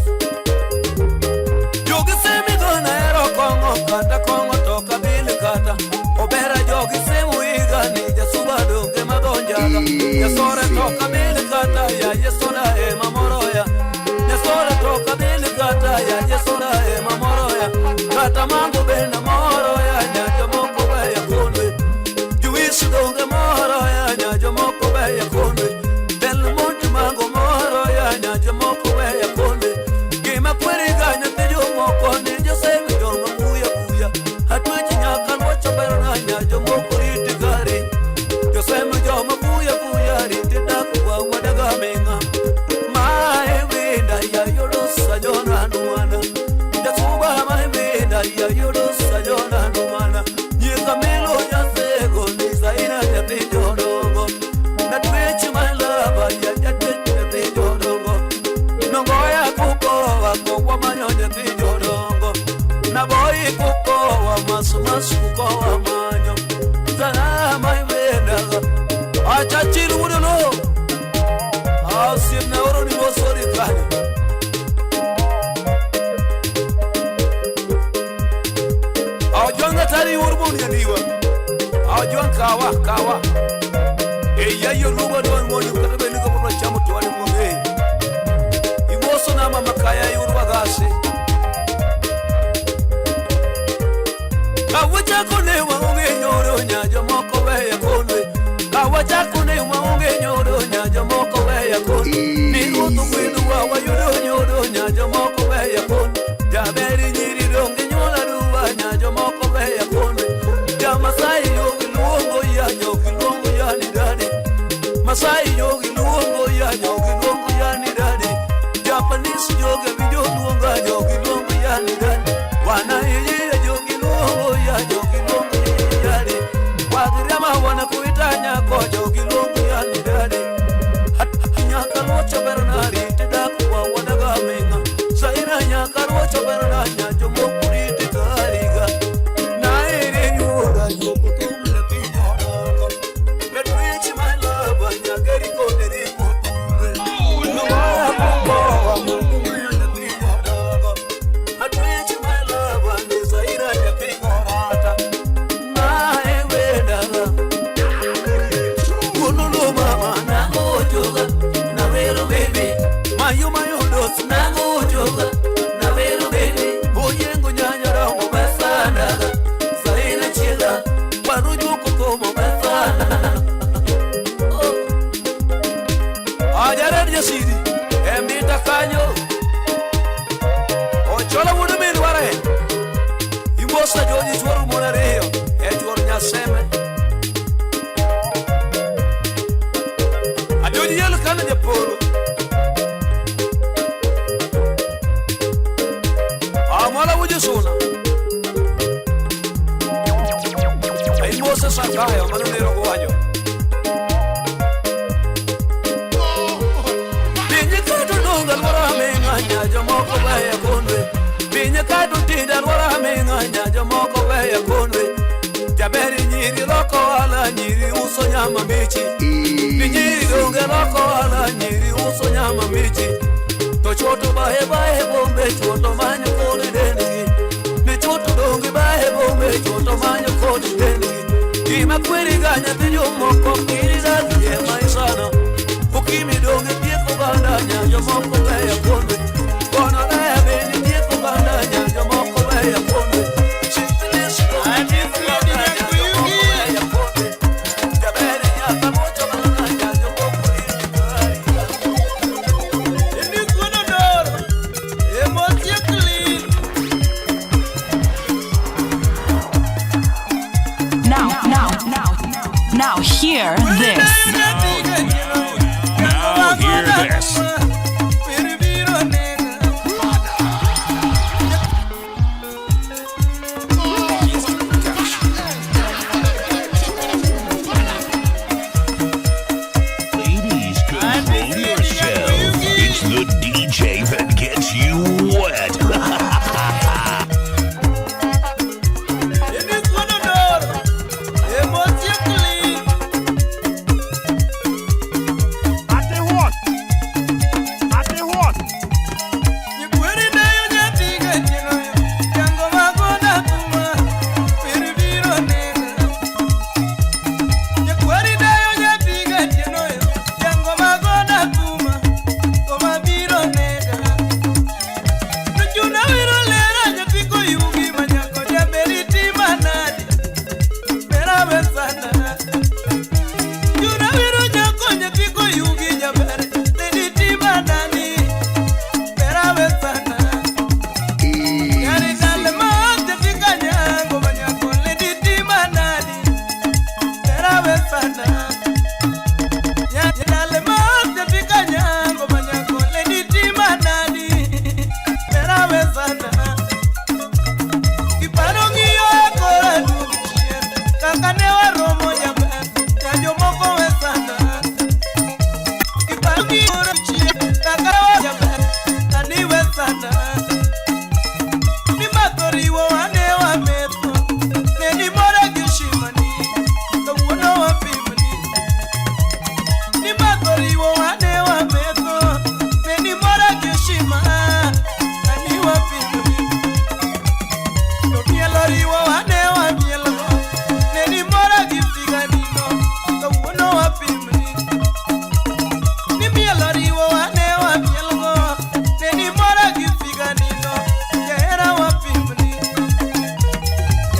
Speaker 13: Jogi semi gona ero kongo kata kongo toka bili kata. Obera jogi semu iga ni jasuba donge madonjaga. Yasore toka bili kata ya yesora e mamoroya. Yasore toka bili kata ya yesora e mamoroya. Kata mango bena moroya nya jomoko beya konwe. Juisu donge moroya nya jomoko beya konwe. Del monte mango moroya nya jomoko beya konwe. Gima kweri ganya te jomoko ni josemi joma kuya kuya. Atwechi nyaka lwocho berna nya jomoko riti gari. Josemi joma kuya kuya riti dak wa wadaga minga. Mae winda ya yodo sajona nuana. Jasuba mae winda ya yodo sajona nuana. Nyika milo nyasego ni zaina nyathi jodongo. Natwechi malaba ya jatwech nyathi jodongo. Nongoya kukowa kowa manyo nyathi jodongo. Naboi kukowa masu masu kukowa manyo. Zana mai winda. Acha chilu wudulo. Asim na oro ni mosori kanyo. Ajuanga tari urbun yaniwa. Ajuang kawa kawa. Eya yo luba don moni katabe ni ko chamo tuani monge. Iwoso na mama kaya yurwa gasi. Kawacha kone waonge nyoro nya jomoko weya konwe. Kawacha kone waonge nyoro nya jomoko weya konwe. Ni ruoth ogwedho wa wayudo nyoro nya jomoko weya konwe. Jaberi nyiri donge nyuola duwa nya jomoko weya konwe. Jamasai yogi luongo ya jogi luongo ya ni dadi. Masai yogi luongo ya jogi luongo ya ni dadi. Japanese yogi winjo luonga jogi luongo ya ni dadi. Wana yeye jogi luongo ya jogi luongo ya dadi. Wagirama wana kuita nyako jogi luongo ya ni dadi. Nyaka locho bernari tedak wa wadaga menga. Zaira nyaka locho bernari jomoko riti kariga. Naere nyura joko tumle pinyoka. Betwichi my love nyageri koderi motumbe. Nuwa kuko wa mungu ya pinyoka. Atwichi my love ni zaira ya pinyorata. Nae wedaga. Kunulu mama na ojoga. Na vero baby. Mayo mayo dos na ojoga. Na vero baby. Oyengo nyanya rongo besana. Zaina chila. Parujo komo besana. Ajarer jasiri. Emita kanyo. Ochola wudu midware. Imosa joji chworo monareyo. E chworo nyaseme. Ajoji yelo kana japolo. Amala wujo suna. Imosa sakayo manonero gwajo. Pinye kato nonga lwara minga jomoko weya konwe. Pinye kato tinda lwara minga jomoko weya konwe. Jaberi nyiri loko ala nyiri uso nyama mbichi. Nyiri donge loko ala nyiri uso nyama mbichi. To choto bahe bahe bombe choto manyo kodi denigi. Ni choto donge bahe bombe choto manyo kodi denigi. Gima kweri ganya ti jomoko kiri dagi e maisano. Ukimi donge tieko ganda nya jomoko weya konwe. Kono laya bende tieko ganda nya jomoko weya konwe. Syphilis donge tieko ganda nya jomoko weya konwe. Jaberi nyaka mocho mana nya jomoko riti kariga.
Speaker 2: Now hear this.
Speaker 10: Now hear this.
Speaker 8: Kaka ne waromo jaber, ja jomoko we sana. Ipangi oro chien, kaka jaber, ani we sana. Ni madho riwo wane wametho, ne ni mora gi shimani, kawuono wapimni. Ni madho riwo wane wametho, ne ni mora gi shima, ani wapimni. To mielo riwo wane wamielo, ne ni mora gi figanino, kawuono wapimni. Ni mielo riwo wane wamielgo, ne ni mora gi figanino, jahera wapimni.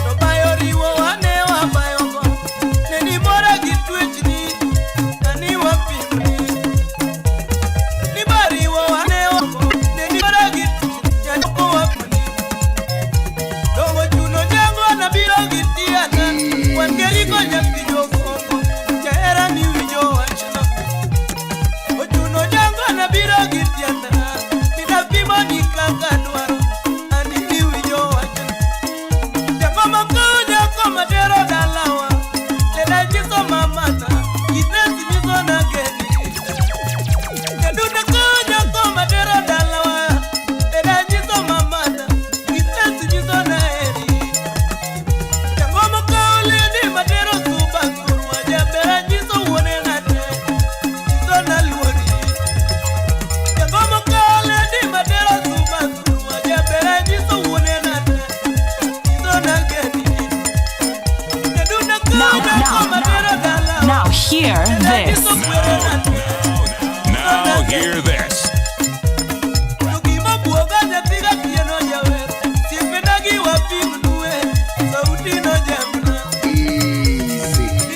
Speaker 8: To bayo riwo wane wabayogo, ne ni mora gi twechni, ani wapimni. Ni bariwo wane wago, ne ni mora gi twechni, janyoko wapimni. Dongo chuno nyango na biro gi tiana, wan geriko nyathi jogongo, jahera ni winjo wachno. Ochuno nyango na biro gi tiana, minapimo ni kaka dwaro, ani ni winjo wachno. Jakoma konya koma tero dalawa, leda nyiso mamana, kitesi nyiso na geni. Jadunda konya koma tero dalawa, leda nyiso mamana, kitesi nyiso na eri. Jangoma kaoleni matero suba kurwa, jabera nyiso wuone nade, nyiso na luori. Jangoma kaoleni matero suba kurwa, jabera nyiso wuone nade, nyiso na geni. Jadunda
Speaker 2: Now,
Speaker 8: konya
Speaker 2: now,
Speaker 8: koma tero dalawa,
Speaker 2: now hear this.
Speaker 10: Now hear this.
Speaker 8: To gima buoga nyathi gatieno jawer, siepena gi wapimnue, sauti no jamna.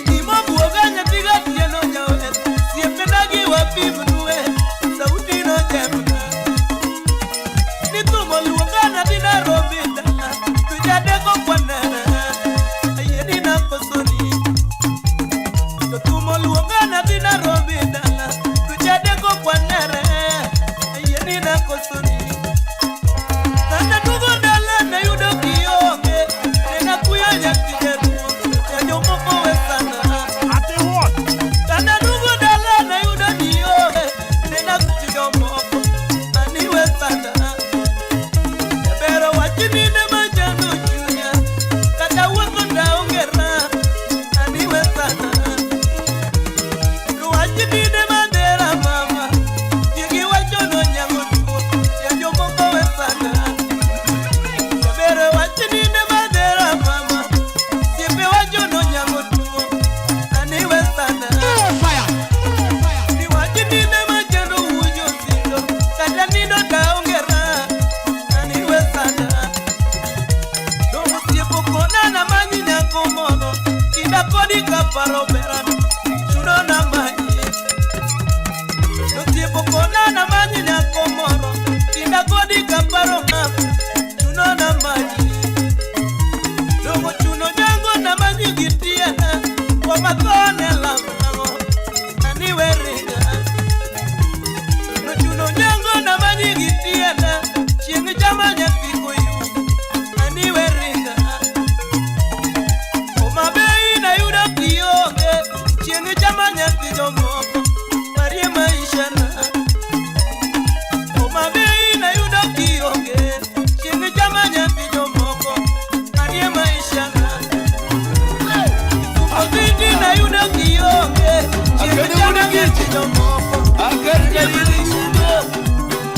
Speaker 8: Gima buoga nyathi gatieno jawer, siepena gi wapimnue, sauti no jamna. Ni thum oluonga nadhi Nairobi dala, to jadeko kwanena, ayie ni nakosoni. To thum oluonga nadhi Nairobi dala, to jadeko kwanere, ayie ni nakosoni. Kata duogo dala nayudo kionge, nena kuyo nyathi jaduong', ja jomoko we sana. Kata duogo dala nayudo nionge, nena kuyo jomoko, ani we sana. Jabero wachni ne machando chunya, kata wuotho taonge raha, ani we sana. To wachni ne madhera mama, ji giwacho nonyango tuo, ja jomoko we sana. Jabero wachni ne madhera mama, siepe wacho nonyango tuo, ani we sana. Ni wachni ne machando wujo sindo, kata nindo taonge raha, ani we sana. Dongo siepo kona na manyi nyako moro, kinda kodi kaparo berana, chuno na manyi. Osiepo kona na manyi nyako moro, kinda kodi kaparo ma, chuno na manyi. Dongo chuno nyango na manyi gi tiena, kuom athone lamnang'o, ani we ringa. Nochuno nyango na manyi gi tiena, chieng' chama nyathi koyu, ani we ringa. Homa Bay nayudo kionge, chieng' chama nyathi jomoko, parie maisha na. Homa Bay nayudo kionge, chieng' chama nyathi jomoko, parie maisha na. Kisumu City nayudo kionge, chieng' chama nyathi jomoko, parie maisha na.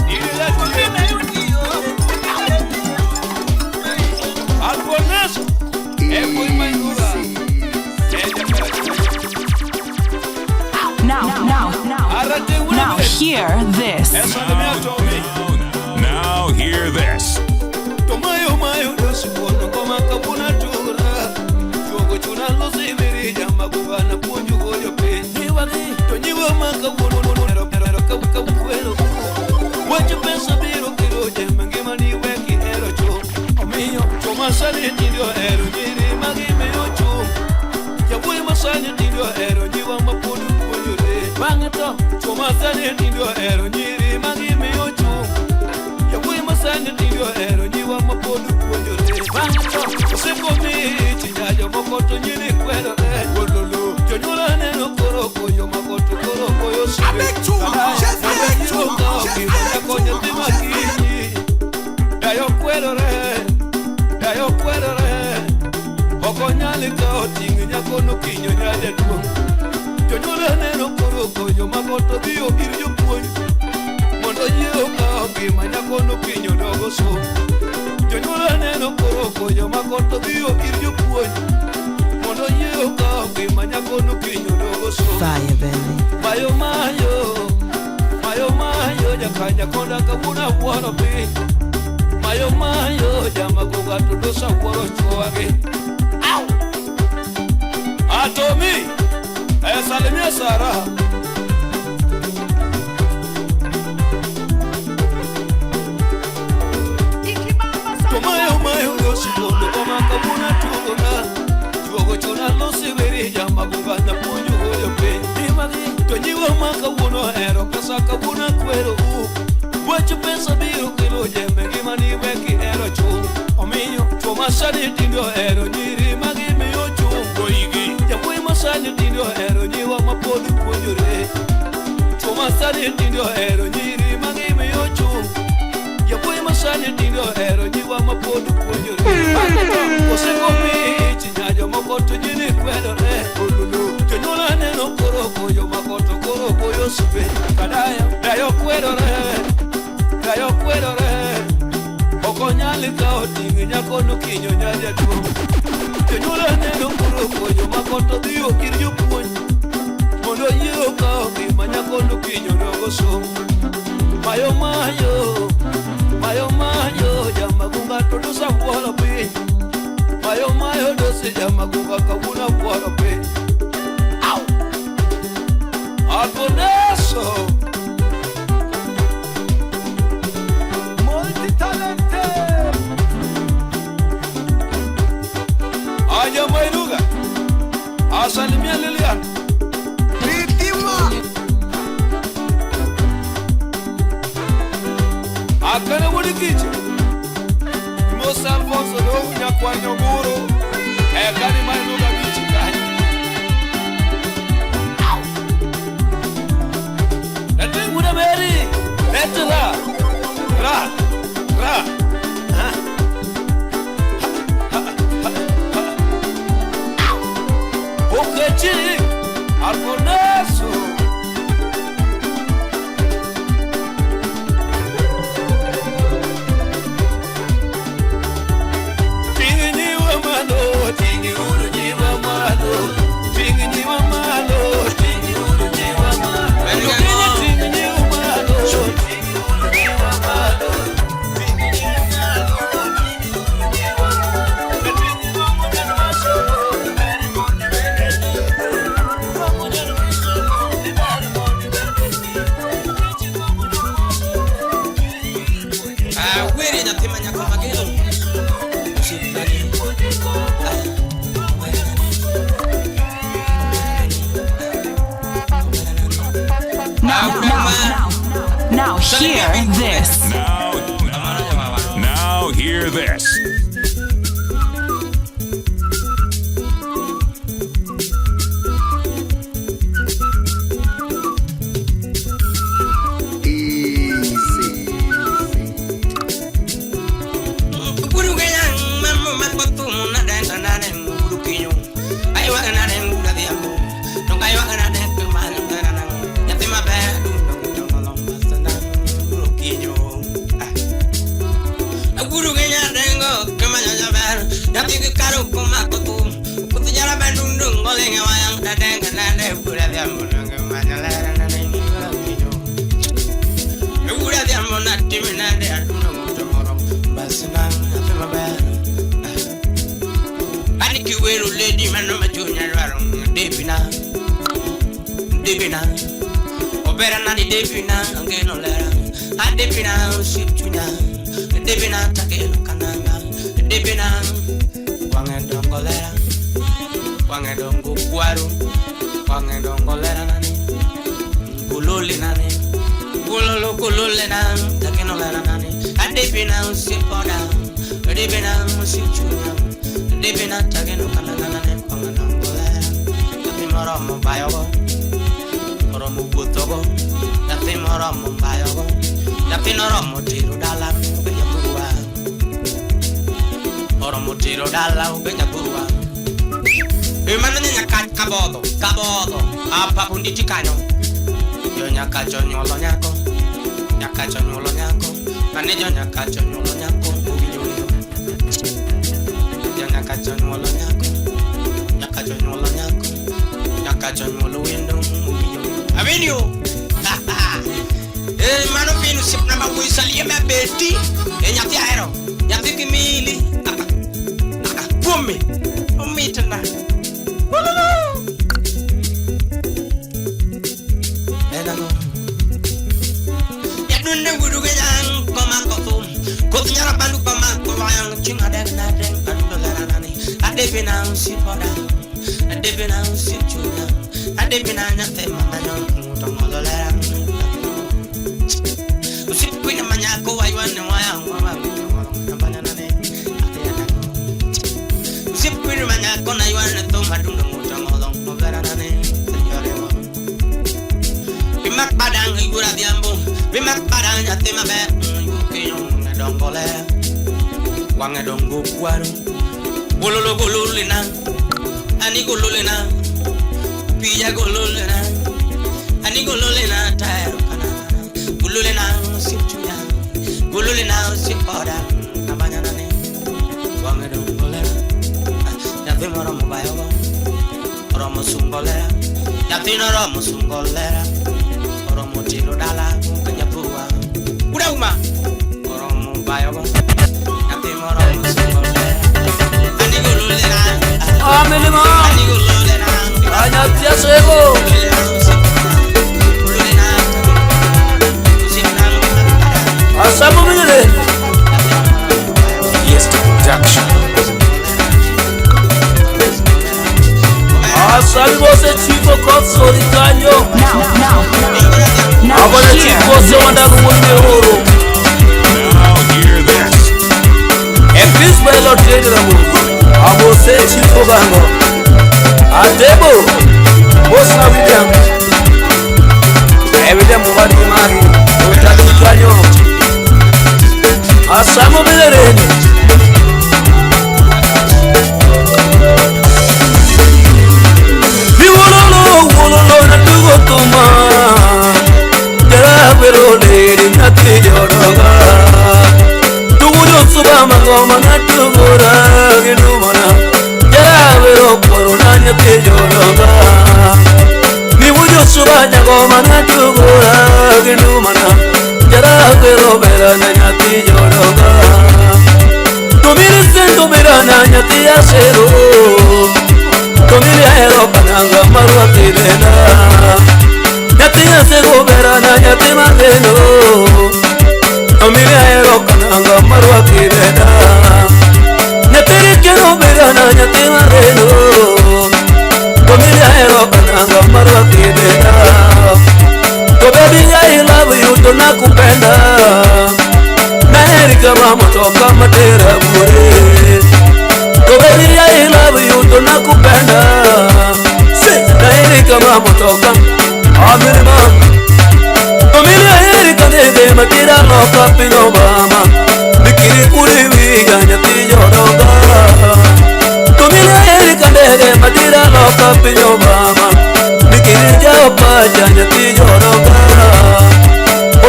Speaker 8: Kisumu City nayudo kionge.
Speaker 13: Alfonazo
Speaker 2: Now, now, now, now hear this.
Speaker 10: Now hear this.
Speaker 13: Tomayo mayo dosikono koma kabuna tura Chogo chuna losi mirija magubana puonjo gojo piny To nyiwa makawuono ero ero kabukwelo Wacho pesa biro kiro jembe ngima ni weki ero cho Omiyo choma sani tindo ero nyiri magimiyo cho Jawuoyi masani tindo ero nyiwa mapod puonjore Bang'e to choma sani tindo ero nyiri magimiyo cho Jawuoyi masani tindo ero nyiwa mapod puonjore Bang'e to osekomi chinjajo jomoko to nyiri kwerore Wololo Jonyuol aneno koro koyo mako to koro koyo siwe Nyako nyathi makinyi Dayo kwerore Dayo kwerore Ok onyal kawo ting' nyako no kinyo nyajaduong' Jonyuol aneno koro koyo mako to dhiyo ir jopuonj Mondo yie okaw ngima nyako no kinyo dogo somo Jonyuol aneno koro koyo mako to dhiyo ir jopuonj Mondo yie okaw ngima nyako no kinyo dogo somo
Speaker 7: Fire, baby.
Speaker 13: Mayo mayo Mayo mayo jakanya konda kawuono awuoro piny Mayo mayo jamagoga to dosa wuoro chuogi Atomi salimia Sara To mayo mayo yosikondo koma kawuono tuogona Tuogo chona losi weri jamagoga na puonjo goyo piny To nyiwa ma kawuono hero pesa kawuono kwero u Wach pesa biro kelo jembe ngima ni wek ihero chung' Omiyo chwo masani tinde ohero nyiri ma gimiyo chung' Goigi Jawuoyi masani tinde ohero nyiwa ma pod puonjore Chwo masani tinde ohero nyiri ma gimiyo chung' Jawuoyi masani tinde ohero nyiwa ma pod puonjore Osegomi ich nya jomoko to nyiri kwerore Olulu Jonyuol aneno koro koyo mako to koro koyo supe Kadayo dayo kwerore Dayo kwerore Ok onyal kawo ting' nyako no kinyo nyajaduong' Jonyuol aneno koro koyo mako to dhiyo ir jopuonj Mondo yie okaw ngima nyako no kinyo dogo somo Mayo mayo Mayo mayo jamagunga to dosa wuoro piny Mayo mayo dosi jamagunga kawuono wuoro piny Au! Alboneso Multi-talented Aja Mairuga Asalimia Lilian Litima Akane wudikiche Musa Alfonso do nyakwar Nyogoro Ekani Mairuga bichi kanyo Eting'una Mary Etra Ra Ra Ha Ha Ha Ha Ha Okechi Alfonso Tingi malo, tingi uru nyiwa malo, tingi nyiwa malo, tingi uru nyiwa malo, tingi nyiwa malo, tingi uru nyiwa malo, tingi nyiwa malo, tingi uru nyiwa malo, tingi ngongo nyano masomo, beri mondi beri, ngongo nyano masomo, beri mondi beri, tingi ngongo nyano masomo.
Speaker 11: Ah, weri nyathi ma nyako mageno.
Speaker 2: Now hear this.
Speaker 10: Now hear this.
Speaker 11: Adepina, moromo bayogo, oromo wuothogo, nyathi moromo bayogo, nyathi noromo tero dala ube nyathurwa, oromo tero dala ube nyathurwa. E mano nyakach kabodho, kabodho, apa punditi kanyo. Jo nyakach onyuolo nyako, nyakach onyuolo nyako, mane jo nyakach onyuolo nyako, owinjo winjo. Jo nyakach onyuolo nyako, nyakach onyuolo nyako, nyakach onyuolo wendo, owinjo winjo. Awinjo. Eh, mano pin osiepna ma wuoyi salie ma beti. Eh, nyathi ahero, nyathi kimili. Aka, aka, kuome, omitna. Yadunde wuruge yang komako thum koth nyara bandu komako wayang chinga deg na deng adundo lera nani adebina usipoda adebina usichunya adebina nyathe mama nyon muto ngolo lera usikwina manyako waywane wayang mama nambanya nane usikwina manyako na ywane thum adundo muto ngolo lera nani Bimak badang igura diambo, bimak badang nyathi maber, yukinyo ne dongo ler, wang'e dongo kwaro, gololo gololena, ani gololena, pija gololena, ani gololena taero kana, gololena osip chunya, gololena osip oda, nabanya nane, wang'e dongo ler, nyathi moromo bayogo, oromo sungo ler, nyathi noromo sungo ler. Oromo tero dala kanyathurwa urauma oromo bayogo nyathi moromo sungo ler ani gololena
Speaker 13: amelema
Speaker 11: ani gololena
Speaker 13: anyathi asego asamo mire.
Speaker 14: Yes, to production.
Speaker 13: Asami bose chifo kotso rikanyo.
Speaker 2: Now
Speaker 13: Abone
Speaker 2: hear
Speaker 13: chifo se
Speaker 2: this.
Speaker 13: wanda ruwonde horo.
Speaker 10: Now hear this.
Speaker 13: Ekris belo tedra mu. Abose chifo gango. Adebo. Bosa William. William mubadi mari. Otadu kanyo. Asamo mire. Wololo wololo na tugo tuma jara pero leri na ti joroga tugo suba mangoma na tugo ra ginu mana jara pero corona na ti joroga mi wujo suba ngoma na tugo ra ginu mana jara pero bera na ti joroga tu mire sento bera na ti asero Tomilia ero kananga marwa tilena Nyati asego berana nyati madeno Tomilia ero kananga marwa tilena Nyati rikero berana nyati madeno Tomilia ero kananga marwa tilena To baby I love you tunakupenda Naheri kama moto kama tera bure To baby I love you tunakupenda Naheri kama moto kama Amirima Tomilia heri kadege matira loka pino mama Nikiri kuri wiga nyati joroga Tomilia heri kadege matira loka pino mama Nikiri jao paja nyati joroga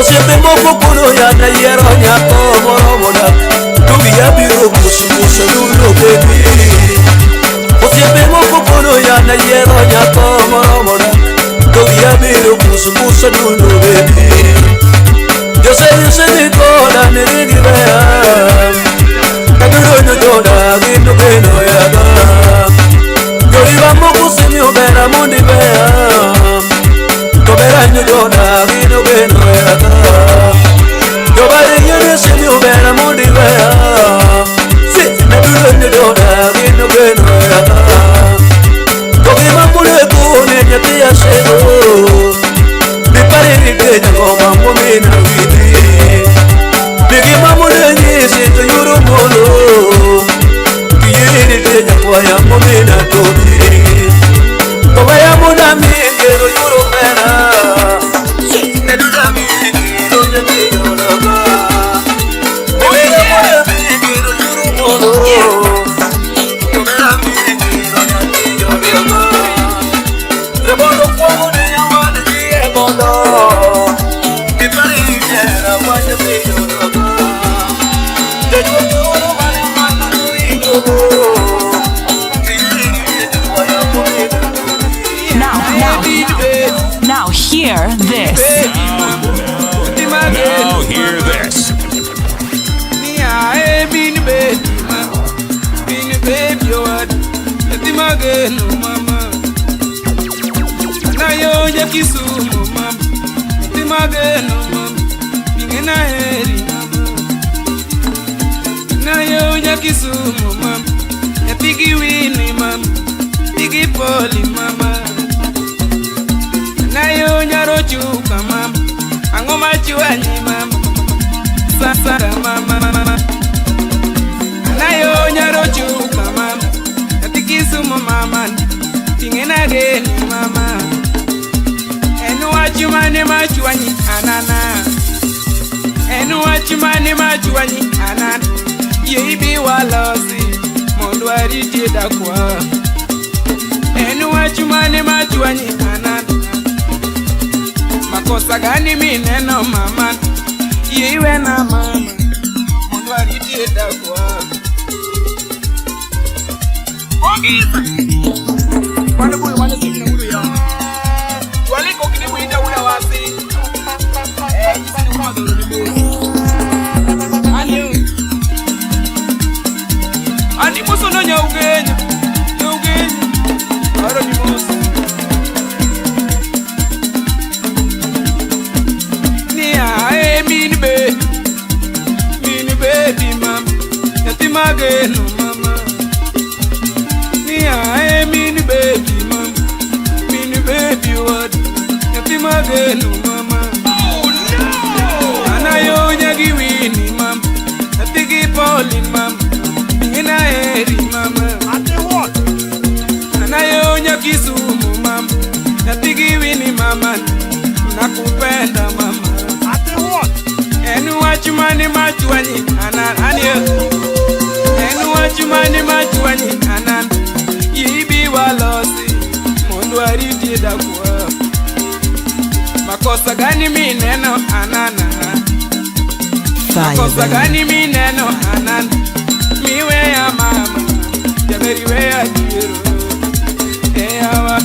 Speaker 13: Osiepe moko kuno ya na yiero nyako moro modak Tubia biro musu musu lulo baby Osiepe moko kuno ya na yiero nyako moro modak Tubia biro musu musu lulo baby Yo sé di kola nirigi bea Kaduro nyojoda gino gino yaga Yoriba moko simio bera mundi bea Tobera nyojoda gino gino yaga Yobare yere simio bera mundi bea Si naduro nyojoda gino gino yaga Togima mule kune nyati asego Mipare rite nyangoma mumina witi Bigima mule nyisi tuyuru molo Kiyiri rite nyakwaya mumina tobi Tobaya muna
Speaker 14: mageno mama. Anayo nya Kisumu mama, nyathi mageno mama, ing'ena heri mama. Anayo nya Kisumu mama, nyathi gi Winnie mama, nyathi gi Polly mama. Anayo nyarochuka mama, ang'o machwanyi mama, sasa mama. Anayo nyarochuka mama, nyathi Kisumu mama, ting'ena geni mama. En wach mane machwanyi anana, en wach mane machwanyi anana. Yie ibi walosi mondo aritie dakwa. En wach mane machwanyi anana, makosa gani mineno mama. Yie iwena mama mondo aritie dakwa. Ongeza Bwana buyo bwana sikina uru ya Waliko kinibu ita ula wasi. Jisani kuma dhuru nibu. Ani Ani muso no nyaugenya nyaugenya Aro ni muso Ni ae mini be, mini baby mama, nyathi mageno mama. Ni ae mini baby mama, mini baby what, nyathi mageno mama. Oh no! Anayo nyagi Winnie mama, nyathi gi Pauline mama, ing'ena heri mama. Ate what? Anayo nya Kisumu mama, nyathi gi Winnie mama, nakupenda mama. Ate what? En wach mane machwanyi anan anie. En wach mane machwanyi anan. Ibi walosi mondo aritie dakwa. Makosa gani mineno anana, makosa gani mineno anana. Miweya mama, jaberi weya diero. Eyawa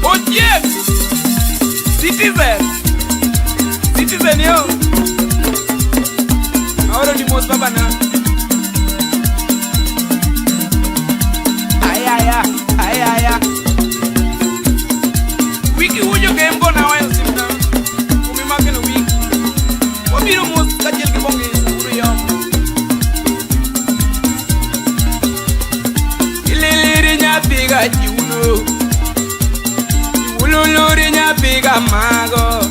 Speaker 14: Ochieng Citizen, Citizen yo. Aoro ni mos baba na. Ayaya, ayaya. Wiki wujo gembo na wayo simna. Umi makeno wiki. Wabiro mos kachiel gi bongeza uru yomo. Ililiri nyathiga chuno, Iwululuri nyathiga mago,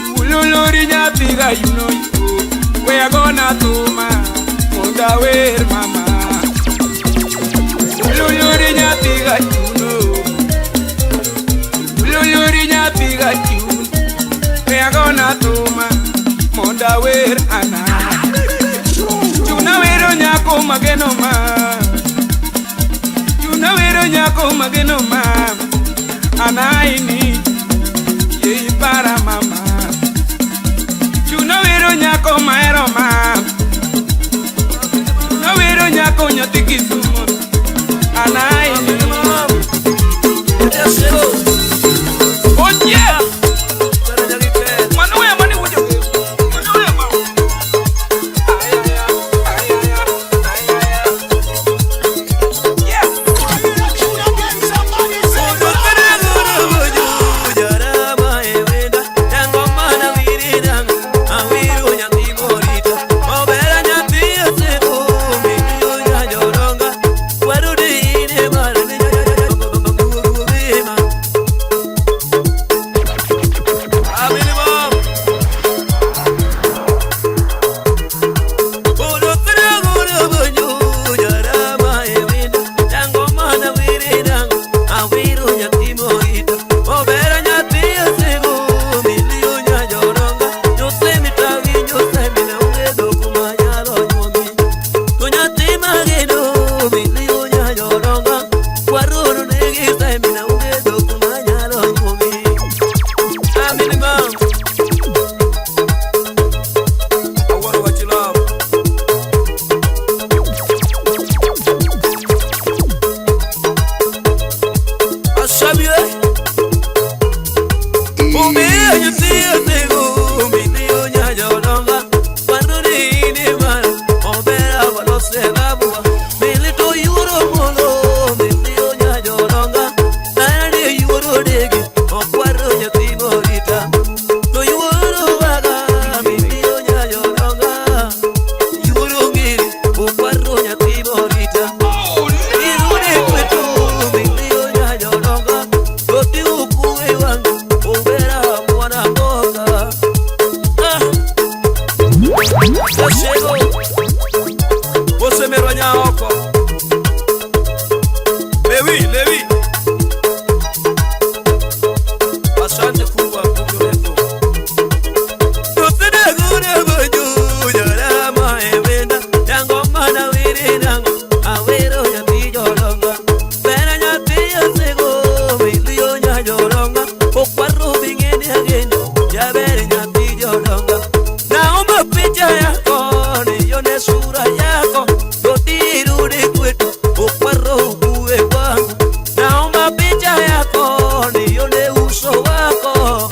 Speaker 14: Iwululuri nyathiga yuno yo. We agona thuma mondo awer mama. Iwululuri nyathiga chuno, Iwululuri nyathiga chuno. We agona thuma mondo awer ana. Chuna wero nyako mageno ma, chuna wero nyako mageno ma. Anaini ye ipara mama. Chuna wero nyako mahero ma, chuna wero nyako nyathi Kisumu. Anaini Ochieng Mano weya mane wujo. Mano weya ma. Ayaya, ayaya, ayaya. Yes.
Speaker 8: Obera, asego milio nyajoronga okwaro bingeni ageno jaber nyathi jodonga. Naomba picha yako nione sura yako totirudi kwetu okwaro uwe kwangu. Naomba picha yako nione uso wako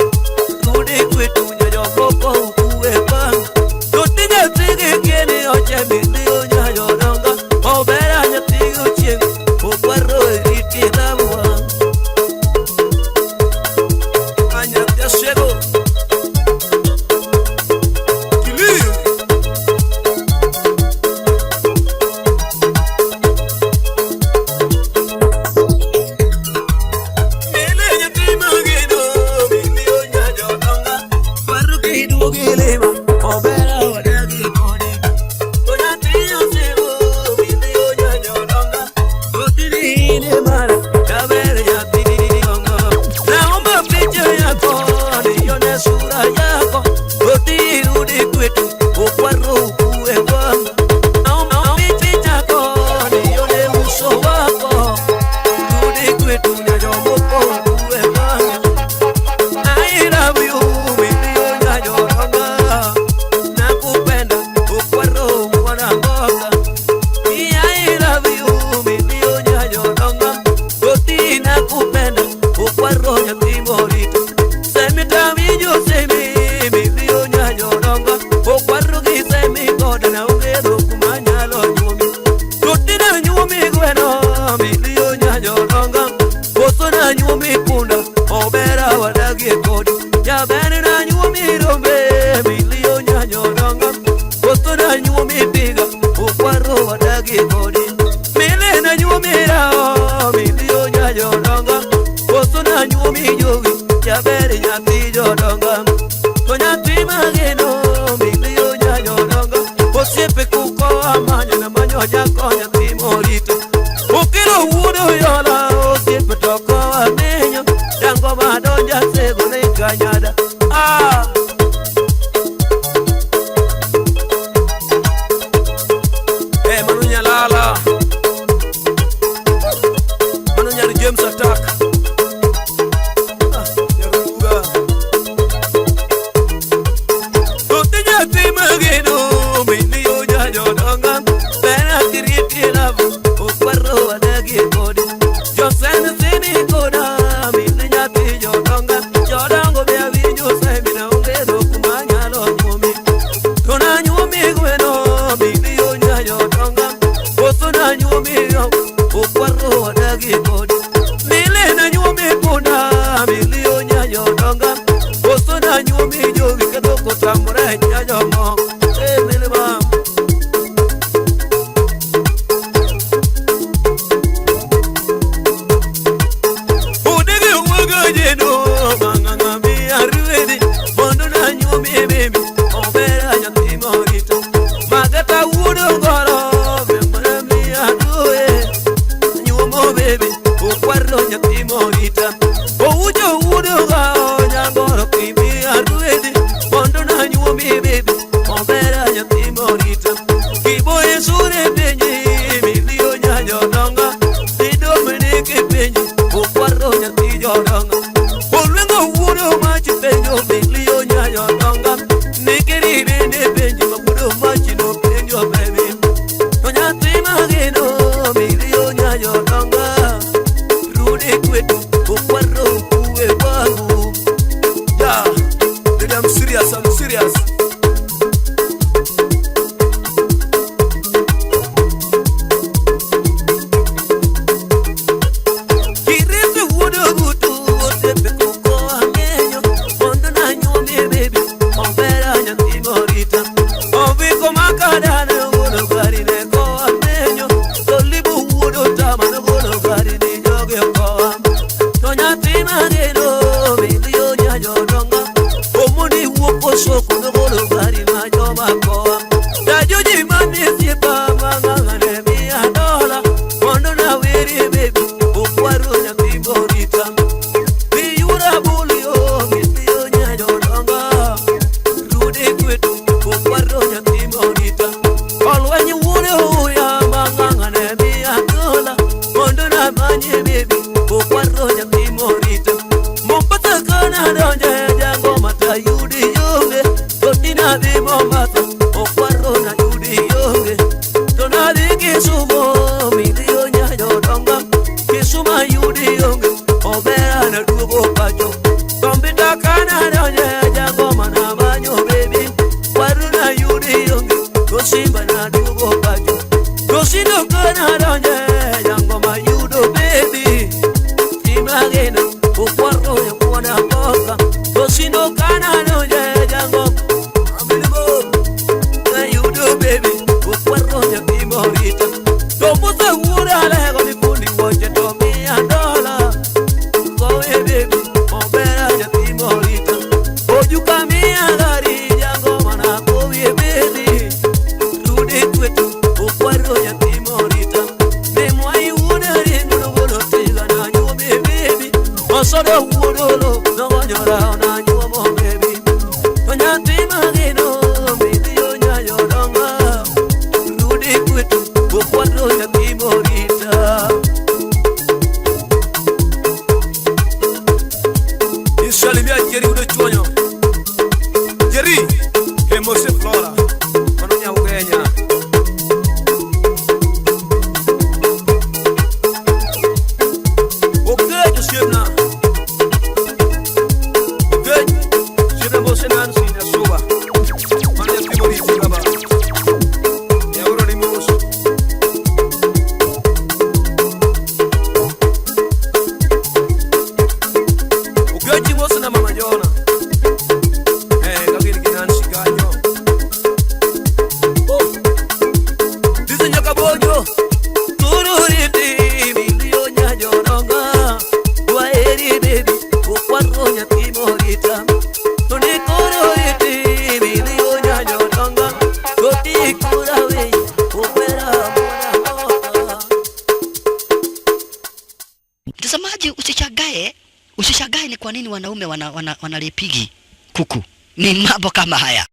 Speaker 8: rudi kwetu nyajomoko uwe kwangu. Totinyathigi kieni oche milio nyajodonga obera nyathi ochieng' okwaro eriti labwa. Anyathi asego Kilio. Mele nyathi mageno milio nyajodonga kwaro kiduogi lima obera wadagi kodi. To nyathi osego milio nyajodonga otirine mara jaber nyathi dongo. Naomba picha yako nione sura yako otirudi kwetu okwaro ukue kwangu. Naomba picha yako nione uso wako rudi kwetu nyajomoko ukue kwangu. I love you milio nyajodonga nakupenda okwaro mwana mboga. I love you milio nyajodonga oti nakupenda okwaro nyathi morito. Semi tawinjo semi milio nyajodonga okwaro gi semi koda na onge dhok manyalo nyuomi. Toti na nyuomi gweno milio nyajodonga koso na nyuomi punda obera wadagie kodi. Jaber na nyuomi rombe milio nyajodonga koso na nyuomi piga okwaro wadagie kodi. Mile na nyuomi rao milio nyajodonga koso na nyuomi jowi jaber nyathi jodonga. To nyathi mageno milio nyajodonga osiepe kuko amanyo na manyo jako nyathi morito. Okelo wuod oyola osiepe to koa menyo jango madonja sego ne kanyada. Ah! Eh, mano nyalala mano nyar James attack. Ah, nyaruga. Tote nyathi mageno milio nyajodonga bera kiriti love okwaro wadagie kodi. Josen sini koda mili nyathi jodonga jodongo be awinjo semi na onge dhok manyalo nyuomi. To nanyuomi gweno milio nyajodonga koso nanyuomi yo okwaro wadagie kodi. Mile nanyuomi punda milio nyajodonga koso nanyuomi jowi ka dhok otamore nyajomo. Eh, mile mam. Odege wuogo jeno mang'ang'a mi arwedhi mondo nanyuomi bebi obera nyathi morito. Magata wuod ongoro be mana mi aduoye nyuomo bebi okwaro nyathi morita. Oujo wuod ogao nyangoro kimi arwedhi mondo nanyuomi bebi obera nyathi morita. Kiboye sure penji milio nyajodonga idomene kipenji okwaro nyathi jodonga. Olwengo wuod mach penjo milio nyajodonga nikeri bende penji ma wuod mach no penjo bebi. To nyathi mageno milio nyajodonga rudi
Speaker 3: Sodo wuodolo nogonyora onanyuomo bebi To nyathi mageno midhiyo nyayo donga Rudi kwetu okwadro nyathi morita
Speaker 8: Isalimia Jerry udo chuonyo. Jerry, Hemose Flora. Mano Nyaugenya. Okech osiepna. Okech osiepna Mose Nancy Nyasuba. Mano nyathi moriti baba. Yaoro ni mos. Okechi mos na mama Jona. Ka gin gi Nancy kanyo. Oh.
Speaker 3: Disi nyoka bojo Tururiti milio nyayo donga Waeri baby Okwadro nyathi morita Toni kururiti milio nyayo donga Toti kurawe Opera mona.
Speaker 15: Mtazamaji, usishagae ni kwa nini wanaume wanalipigi kuku. Ni mambo kama haya.